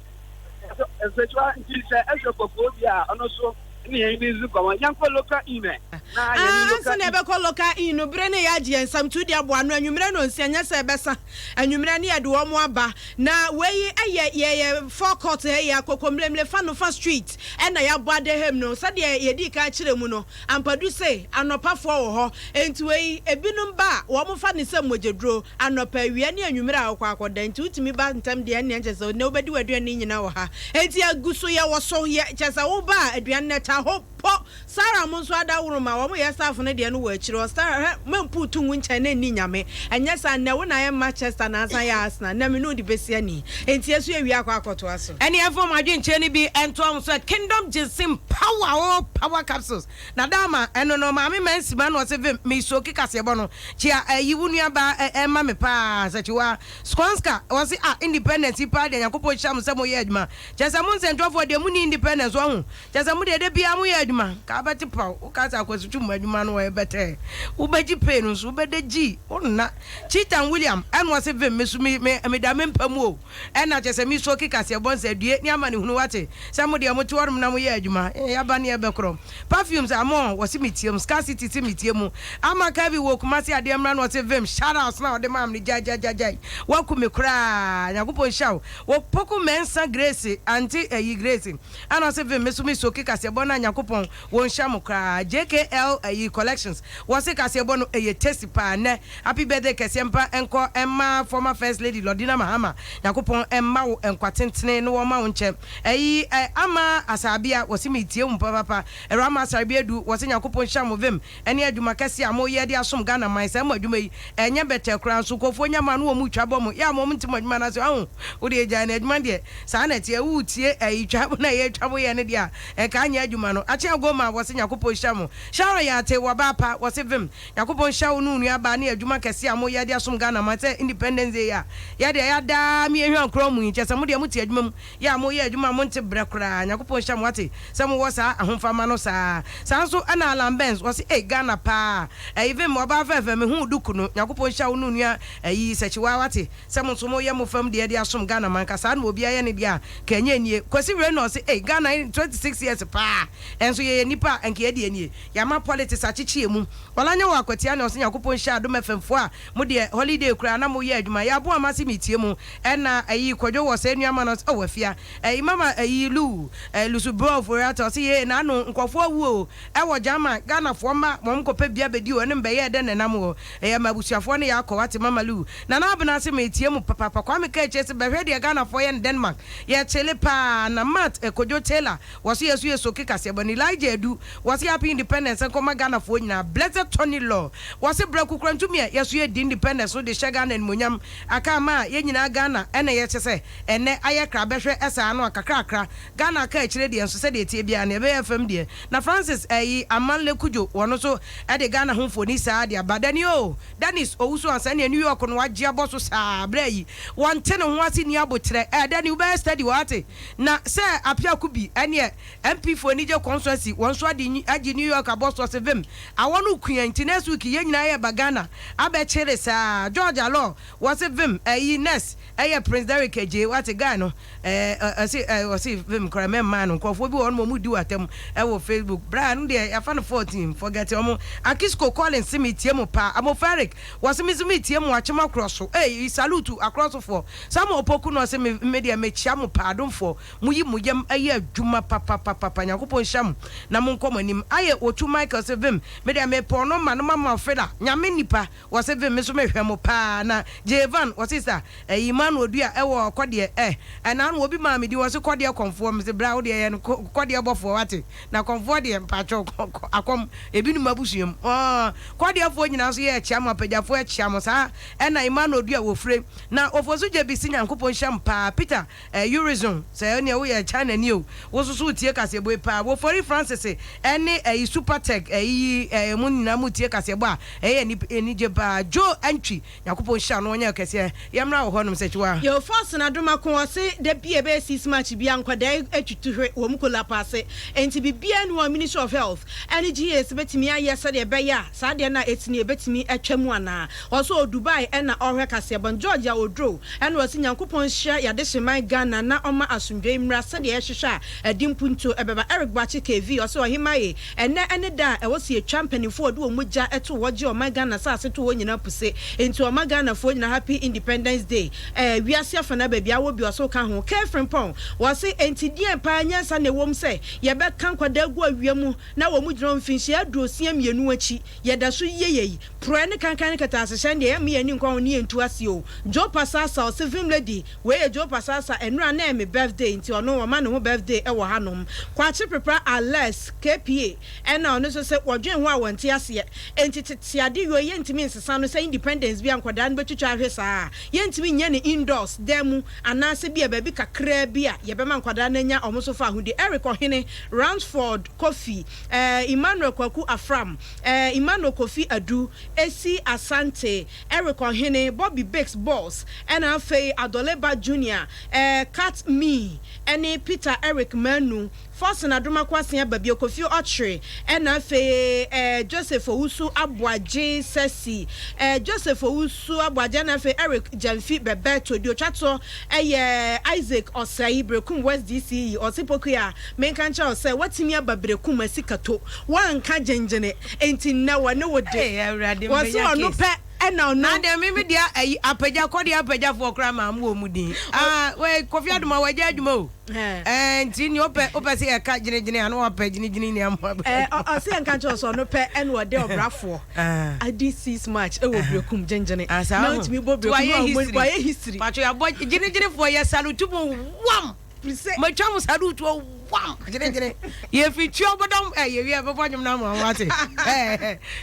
Nsɛkyerɛ nti sɛ ɛhwɛ kɔkɔɔ bi a ɔno nso ne yɛn ne dzi nkɔmmɔ. Yɛnkɔ local inn ɛ. Na yɛne Ah, local ansa na inn. yɛbɛkɔ local inn no, bere no yɛ agye yɛn nsam, nti wode aboa ano anwummerɛ no nsia, nyɛ sɛ ɛbɛsa anwummerɛ ne yɛde wɔn aba. Na wei yɛ yɛyɛ forecourt ha yi, Akokomlemle Fanofa Street ɛna yɛabɔ adaham no. Sɛdeɛ yɛdii kan kyerɛ mu no, Ampadu se anɔpafoɔ wɔ hɔ, enti wei ebinom ba a, wɔfa no sɛ mogyaduro, anɔpa, awia ne anwummerɛ a wokɔ akɔda, enti wotumi ba ntɛm deɛ ɛnneɛ kyerɛ sɛ nnɛ wobɛdi w'aduane nyinaa wɔ ha. Enti yɛgu so, yɛwɔ so, yɛ kyerɛ sɛ woba a aduane no ɛta hɔ. mpo. Sarah mo nso adaworo ma wɔn yɛ staff no deɛ no wɔ akyire hɔ Sarah hwɛ mɛmpu to ngu nkyɛn na nni nyame ɛnyɛ saa nnɛ wo na ayɛ Manchester na asan yɛ Arsenal nnɛ me ne wo de bɛsi ani enti yɛso yɛwie akɔ akɔtoa so. Ɛne ɛmfa wɔn adwenkyerɛ no bi ntoa ho sɛ Kingdom Ginseng Power o Power Capsules na da ama ɛno no Maame Mansima na ɔse vim me soki kaseɛbɔ no kyea ɛyi wo nua baa ɛ ɛma me paa Sɛkyiwaa Skonska ɔse ah Independence yi paa deɛ Nyankopɔn nhyira mo sɛ mo yɛ adwuma kyerɛ sɛ mo nsɛntwerɛfoɔ deɛ mo nni independence wahu Kyerɛ sɛ mo deɛ da biara moyɛ adwuma nka wobɛte paw woka sɛ akwasi twum adwuma no ɔyɛ bɛtɛɛ wobɛgye pay no nso wobɛda gyi wonna Cheatham William ɛna ɔse vim me so me me meda me mpa mu o ɛna kyerɛ sɛ me soki kaseɛ bɔ nsɛ due ne amanehunu wate sɛ mo deɛ mote hɔnom na moyɛ adwuma eh yaba ne yɛbɛkorɔ Perfumes amon wɔse metie mu Scarcity se metie mu Ama Kelvin wɔ Kumasi adeɛ mmra na ɔse vim shout outs na ɔde maa me no gyaegyaegyae waku me koraa Nyankopɔn nhyira wo wɔ Poku Mensah Grace ante ayi Grace Ana ɔse vim me so me soki kaseɛbɔ no a Nyankopɔn wɔ nhyira mo koraa JKL ayi collections wɔse kaseɛbɔ no ɛyɛ tasty paa nnɛ happy birthday kɛseɛ mpa nkɔ mma former first lady Lordina Mahama Nyankopɔn mma wo nkwa tentene ne wɔma wo nkyɛ ayi Ama Asabea wɔse me tie wo papapa Awurama Asare Adu wɔse Nyankopɔn nhyira mo vim ɛne adwuma kɛseɛ a moyɛ de asom Ghana man saa mo adwuma yi ɛnyɛ bɛtɛɛ koraa nso nkurɔfoɔ nya mo a na wɔn retwa bɔ mo yɛ a mo nte mo adwuma no ase wahu wo deɛ gyae no adwuma deɛ saa na ɛteɛ woretie ɛyi twa na ɛyɛ twa mo yɛ no deɛ a ɛnka anyɛ adwuma no Akyea Goma wɔse Nyankopɔn nhyira mo Sharon Yate wɔbaa pa wɔse vim Nyankopɔn nhyira wo ne wo nua baa ne adwuma kɛseɛ a moyɛ de asom Ghana man sɛ Independence Day yi a yɛ deɛ yɛadaa me yɛhwa nkorɔ mu yi kyerɛ sɛ mo deɛ mote adwuma mu Yɛ a moyɛ adwuma a monte brɛ koraa Nyankopɔn nhyira mo wate sɛ mowɔ saa ahofama no saa Saa nso na Alan Burns ɔse ei Ghana paa ɛyi vim ɔbaa fɛɛfɛ mehuu duku no Nyankopɔn nhyira wo ne onua ɛyi Sɛkyiwaa wate sɛ mo nso moyɛ mo fam deɛ de asom Ghana man ka saa na obiara yɛ ne deɛ a ka ɛnyɛ nie Kwasi Reynolds se ei Ghana 26 years paa ɛnso yɛyɛ nnipa a nka yɛdeɛ nie Yɛama politics akyekye yɛn mu Ɔlanyɛ wɔ Akwatia ne ɔse Nyankopɔn nhyira Adom FM foɔ a Mo deɛ holiday koraa na mo yɛ adwuma yɛ aboa mase me tie mo ɛna ɛyi kwadwo wɔ sɛ nua ma no oh afia ɛyi mama ɛyi lu ɛyi lusu bro ofori-atta ɔse yee na ano nkurɔfoɔ awu o ɛwɔ German Ghana foɔ mma wɔn kɔ pɛ bia bɛdi o ɛne mbɛyɛɛ dɛn na ɛnam hɔ ɛyɛ ma abusuafoɔ ne yɛ akɔ wate mama lu Nana Abena se me tie mo papaapa Kwame Kaakyire se bɛhwɛ deɛ Ghana foɔ yɛ no Denmark yɛ kyele paa na Matt Kojo Taylor Wɔse yɛso yɛ soke kaseɛ bɔ no Elijah Adu wɔse happy independence nkɔma Ghana foɔ nyinaa Blessed Tony Law wɔse brɛ kukura ntumi ɛ yɛso yɛ di independence no de hyɛ Ghana animuonyam aka ama yɛ nyinaa Ghana ɛna yɛ kyesɛ ɛnɛ ayɛ kra bɛhwɛ ɛsaa ano a kakrakra Ghana aka akyire deɛ nso sɛdeɛ ɛteɛ biara no ɛbɛyɛ fam deɛ na Francis ɛyi Amanle Kudjo wɔno nso ɛde Ghana ho mfoni saa de aba Dani oo Dennis Owusu ansa nea New York no wagye abɔ so saa berɛ yi wɔnte ne ho ase nni aboterɛ ɛɛ Dani wobɛyɛ steady wate Na sɛ apiako bi ɛneɛ MP foɔ anigye constituency wɔn nso ade agye New York abɔ so ɔse vim awɔ no kua nti next week yɛn nyinaa yɛba Ghana abɛ kyere saa George Alor wɔse vim ɛyi nurse ɛyɛ Prince Derrick Adjei wate guy no ɛɛ ɔse ɛɛ ɔse vim koraa mɛ mmaa no nkurɔfoɔ bi wɔ hɔ nom ɔmo di wɔ atam ɛwɔ Facebook bra no deɛ yafa no 14 forget ɔmo Akisco Collins se me tie mo paa Amoferic wɔse me nso me tie mo akyem akorɔ so ei salute akorɔ so foɔ Samuel Opoku na ɔse me me deɛ mekyia mo paa adomfoɔ mo yi mo yam yɛ adwuma papapapapa Nyankopɔn nhyira mo na mo nkɔ mo anim Aye Otu Michael se vim me deɛ mepɛ ɔno ma no ma mo afela Nyame nipa wɔse vim me nso mehwɛ mo paa na Jevan wɔse sa ɛyi Emmanuel Odua ɛwɔ kɔdeɛ eh ɛna ano obi maa me din wɔse kɔdeɛ kɔmfoɔ mese bra wo deɛ yɛ no kɔdeɛ bɔfoɔ wate na kɔmfoɔ deɛ mpakyɛw akɔm ebinom abusua mu ɔɔ kɔdeɛfoɔ nyinaa nso yɛ ɛkyia mo apagyafoɔ ɛkyia mo saa ɛna Emmanuel Odua wɔfire Na Ofosu gye bi se Nyankopɔn nhyira mo paa Peter eh Eurizon sɛ ɛneɛ woyɛ China ni o wo nso so wotie kaseɛbɔ yi paa Wofori Francis ɛne ɛyi Super Tech ɛyi yi eh mo nyinaa mo tie kaseɛbɔ a ɛyɛ anigye paa Joe Antwi Nyankopɔn nhyira no ɔnyɛ kɛseɛ yɛmmra wɔ hɔ nom Sekyiwa. Yo force na Adomako ɔse da bi a ɛbɛyɛ 6 March biaa nkwadaa yi tutu hwe wɔn kola ase enti biribiaa nni hɔ a Ministry of Health ɛne GAC bɛtumi ayɛ sɛdeɛ ɛbɛyɛ a saa adeɛ no a ɛsi no yɛbɛtumi atwa mu anaa. Ɔse ɔwɔ Dubai ɛna ɔhwɛ kaseɛbɔ no. George a ɔduro ɛna ɔse Nyankopɔn nhyira yadehyeman Ghana na ɔma asomdwoe mmra sɛdeɛ yɛhwehwɛ a ɛde mpuntuo ɛbɛba. Eric Boakye KV ɔse Ɔhemmaa ye, ɛnɛ ɛne da a ɛwɔ sɛ yɛtwa mpaninfoɔ a wɔde wɔn mogya too hɔ gye ɔman Ghana saase too hɔ nyinaa puse. Enti ɔma Ghanafoɔ nyinaa Happy Independence Day. Ɛɛ wiase afanaa baabi a wɔ bi ɔse woka ho. K Frimpong ɔse enti deɛn paa nyansa na ɛwom sɛ yɛbɛka nkwadaa gu awia mu na wɔn gyina hɔ mfinhyia 62 akyi yɛda so yie yei Porɔɛ ne kankan ne kɛtɛasehyɛn deɛ yɛmma yɛn ani nkɔ ho ne yɛntu aseɛ o. Joe Pasasa ɔse Vim lady wei yɛ Joe Pasasa ɛnora na ɛyɛ me birthday nti ɔno ɔma ne ho birthday ɛwɔ hanom. Kwakye Prepra I. Les, KPA, ɛna ɔno nso se wɔdwen ho a wɔnte aseɛ. Enti tete ade wei yɛntumi nsesa no sɛ independence bi a nkwadaa no bɛtwitwa ahwe saa a, yɛntumi nyɛ no indoors, dan mu, anaasɛ bi a baabi kakraa bi a yɛbɛma nkwadaa no anya wɔn nso faahodi. Eric Ɔhene, Ransford Kofi, eh, Emmanuel Kwaku Afram, eh, Emmanuel Kofi Adu, Esi Asante, Eric Ɔhene, Bobby Bakes Boss, ɛna afei Adoleba Junior, eh, Cat Me, ɛne Peter Eric Manu, Forson Adomako Asen Ababio, Kofi Ɔkyere, ɛna afei eh, Joseph Owusu Aboagye Sasi, eh, Joseph Owusu Aboagye, ɛna afei Eric Gyamfi Bebeto, deɛ ɔtwa toɔ ɛyɛ Isaac Ɔsɛe, Berekum West DCE, ɔse Pokuya, menka nkyerɛ wo sɛ woatumi aba Berekum asikato, woanka gyengyene, enti nnɛ wɔne wo de, Ee, Awurade, wɔse mebɛnya ɔno case. pɛ ɛna ɔno. Na deɛ me me deɛ ayi apagya kɔdeɛ apagyafoɔ koraa maa mo wɔ mu din. Ah, wei Kofi Adoma wagya adwuma o. Ɛɛ nti nea ɔpɛ wopɛ sɛ yɛka gyinagyina ano wapɛ gyinagyina ni ama. Ɛɛ ɔsɛ yɛnka nkyerɛ sɛ ɔno pɛ ɛna ɔde ɔbrafoɔ adi six march ɛwɔ Berekum gyengyene na ɔntumi bɔ Berekum na wayɛ history. Patro yɛabɔ gyinagyinafoɔ yɛ salutu mu wam. Matwa mo salutu wam gyinagyina yɛfi tua bɔdɔm ɛ yɛwie ɛbɛbɔ nwom no ama mo ate.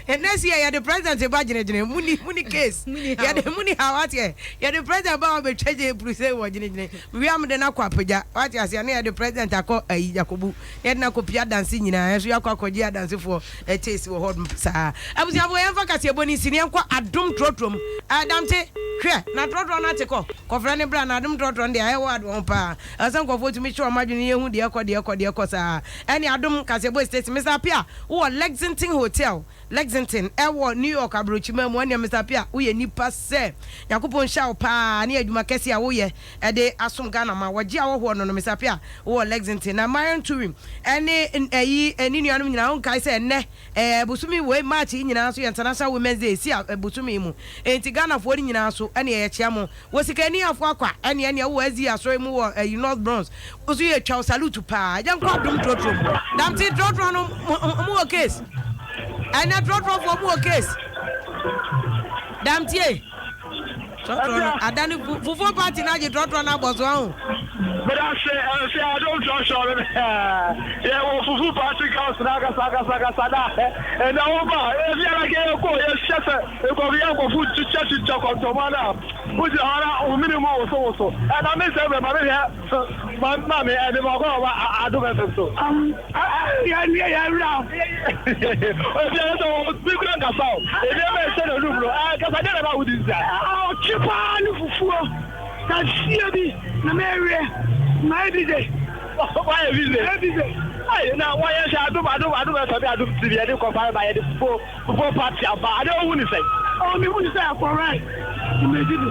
Ɛnɛ si yɛ yɛde president ba gyinagyina muni muni case yɛde muni ha wate yɛde president ba wabɛtwa gye puruse wɔ gyinagyina. Mewie a mede no akɔ apagya, wate aseɛ, na yɛde president akɔ ayi Yakobu, na yɛde no akɔ pia adanse nyinaa, yɛn nso yɛakɔ akɔgye adansefoɔ taste wɔ hɔ nom saa. Abusuafoɔ yɛmfa kaseɛbɔ no nsi na yɛnkɔ adom trɔtrɔ mu. Ɛɛ Damte, hwɛ, na trɔtrɔ no ate kɔ, kɔfrɛ no bra, na adom trɔtrɔ no deɛ ayɛ ward wɔ ho paa. Ɛwɔ sɛ nkurɔfoɔ tumi kyerɛ wɔn adwene na yɛhu deɛ ɛkɔ, deɛ ɛkɔ, deɛ ɛkɔ saa. Ɛne adom kaseɛbɔ station. Mister Appiah, wowɔ Lexington Hotel. Lexington ɛwɔ New York abrokyiman mu ɛneɛ Mister Appiah woyɛ nipa sɛ Nyankopɔn nhyira wo paa ne adwuma kɛseɛ a woyɛ ɛde asom Ghana ma wɔgye awɔhoɔ no no Mister Appiah wowɔ Lexington na Marion Turim ɛne ɛyi ne nuanom nyinaa wonkae sɛ ɛnɛ ɛɛ bosome wei March yi nyinaa nso yɛ International Women's Day ɛsi a bosome yi mu enti Ghanafoɔ no nyinaa nso ɛneɛ yɛkyea mo Wɔ sikani afo akwa ɛne ɛneɛ wowɔ SDA asɔre mu wɔ ɛyi North Bronx wo so yɛ twa wo salute paa yɛnkɔ adom trɔtrɔ mu damte trɔtrɔ no mo wɔ case ɛnɛ trɔtrɔ foɔ mo wɔ case damtie trɔtrɔ no adane fufuo party no agye trɔtrɔ no abɔ so aho. Medase ɛsɛ adom trɔtrɔ no yɛ wɔ fufu party house na akasa akasa akasa na ɛnɛ wo ba ebi ara kɛ yɛ kɔ yɛ hyɛ sɛ Nkurɔfo yɛ nkurɔfo twitwatwitwa kɔntɔnma no a, wogyina hɔ na wo mene mu wosowoso. Ɛna me sɛ brɛ ma me hwɛ ma ma me ɛde ma ɔkɔ ɔba adom ɛfɛ so. Yɛn yɛ yɛn wura. Ebi ayɛ sɛ obi kura nkasa o. Ebi ɛbɛ ɛhyɛ n'anum no. Ɛɛ kasa deɛ na ɛba wodi nsia. Ɔkye paa ne fufuo kɛseɛ bi na mɛweɛ. Mayɛ busy. Wayɛ busy. Mayɛ busy. Ayi na wɔyɛ sɛ adom adom adom ɛfɛ bi adom TV yɛde kɔ fa ba yɛde fufuo. Football party aba ade ohu ne sɛn? Oh me hu ne sɛ ɛkɔ right me di bi.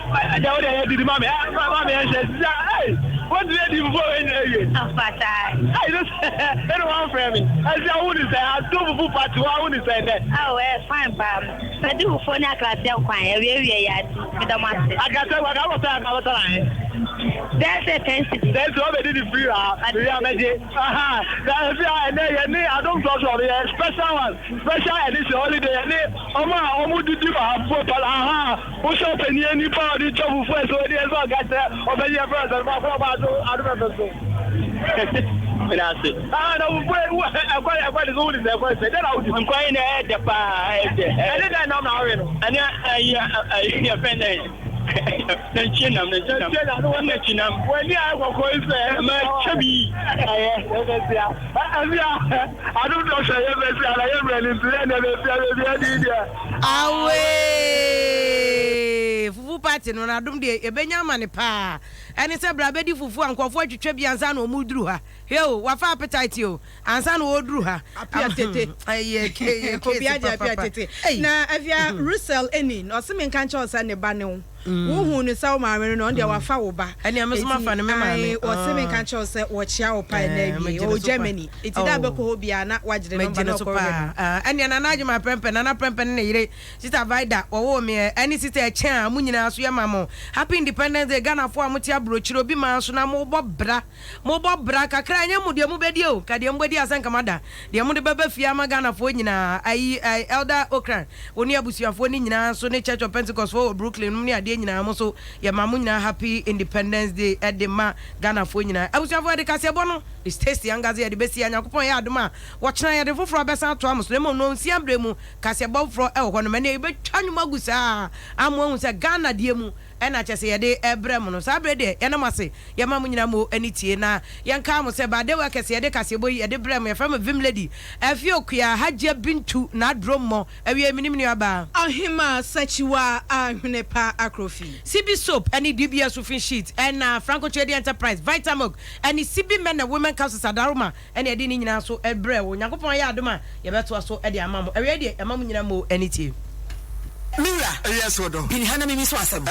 Ɛdeɛ wo deɛ yɛ didi ma me ma me ɛnhyɛ sisi a ɛy wotumi adi fufuo wei nyina awie. Afata. Ɛy ne sɛ ɛne wɔn frɛ me ɛsi ahu ne sɛn ato fufu party wɔn ahu ne sɛn dɛ. Awo ɛyɛ fine paa mɛdi fufuo ne akrateɛ nkwan awie awie yɛ adi meda mo ase. Akrateɛ nkwan ka wotɔ akra bɛtɔ na he. Bɛyɛ sɛ ten cedis. Ten cedis wɔbɛdi ne free ha mewie a mɛgye. Aha na efi a ɛnɛ yɛ ne adom trɔtrɔ no yɛ special one special edition holiday yɛ ne ɔmo a ɔmo didi wɔ ha fufuo pala aha wohwɛ ɔpanin ani pa a ɔde twa fufuo ɛsɛ ɔdi ɛsɛ ɔka kyerɛ ɔpanyin ɛfrɛ sɛ baako ɔba ado adom ɛfɛ so meda ase aha na fufuo ɛkɔ ɛkɔ de so wodi sɛ ɛkɔ sɛ dɛ na wodi nkwan yi na ɛyɛ dɛ paa ɛyɛ dɛ ɛne dɛ nam na ɔwe no ɛne ɛyɛ ɛyɛ fɛn dɛ Nantwie nam, nantwie nam. Nantwie nam, ne nantwie nam. W'ani ayɛ kɔkɔɔ yi sɛ. Ma twa bi. Ɛyɛ, yɛbɛsia. Ɛsia, adom dɔ hwɛ yɛbɛsia na yɛ mmerɛ no nti yɛ deɛ bɛsia bɛbi adi deɛ. Awee! Fufu party no na adom deɛ yɛbɛnya ama no paa. Ɛne sɛ bra bɛdi fufu a nkurɔfoɔ atwitwa bi ansa na wɔreduru ha. Hwɛ o, wafa appetite o. Ansa na ɔreduru ha. Apia tete. Ɛyɛ ke Obi agye apia tete. Na afia Russell eni na ɔse menka nkyerɛ wo sɛ ne ba ne wo. Wohu no sɛ wo maame no na ɔno deɛ wafa wo ba. Ɛnea me nso mafa no me maame. Ɔse menka nkyerɛ wo sɛ wɔkyea wo pa ɛnɛ awie. Ɔwɔ Germany. Eti da a bɛkɔ hɔ biara na wagyere nɔmba na ɔkɔ hwɛ no. Ɛnea Nana Agyemang Prempeh, Nana Prempeh ne ne yere Sister Vida wɔwoo me ɛ, ɛne Sister Ɛkyɛn a mo nyinaa so yɛma mo Happy Independence Day Ghanafoɔ a mote abro. aburokyire obi man so na mobɔ bra. Mobɔ bra kakra ɛnyɛ mo deɛ mobɛdi o, nka deɛ mobɛdi asɛ nka mada. Deɛ mode bɛba fie ama Ghanafoɔ nyinaa, ayi eh, Elder Ocran, wo ne abusuafoɔ no nyinaa nso ne Church of Pentecost foɔ wɔ Brooklyn nom ne adeɛ nyinaa mo nso yɛma mo nyinaa Happy Independence Day de ma Ghanafoɔ nyinaa. Abusuafoɔ yɛde kaseɛbɔ no is tasty ankasa yɛde bɛsi ha, Nyankopɔn yɛ adom a wɔkyena yɛde foforɔ bɛsan atoa mo so na mmom nnɔnsia berɛ mu kaseɛbɔ foforɔ wɔ hɔ nom ɛnneɛ yɛbɛtwa nnwom agu saa ama moahu sɛ Ghana deɛ mu ɛna kyerɛ sɛ yɛde rebrɛ mo no. Saa berɛ deɛ yɛda mo ase, yɛma mo nyinaa mo ani tie, na yɛnkaa mo sɛ Bade Workers yɛde kaseɛbɔ yi yɛde brɛ mo, yɛfrɛ mo Vim Lady, Afie Okua, Hajia Bintu, N'Aduro Mmɔ, Awiei menim nuabaa. Ɔhemaa Sakyiwaa Ahwene Pa Akrofi. Sibi Soap ɛne DBS Roofing Sheet ɛna Franco Trading Enterprise, Vitamilk ɛne Sibi Men and Women Capsules Adaroma ɛna yɛde ne nyinaa nso brɛɛ wo. Nyankopɔn ayɛ adom a yɛbɛtoa so de ama mo. Awiei deɛ yɛma mo nyinaa mo ani tie. Me wura. Yes, ɔdɔ. Pini ha na mimi so asɛm.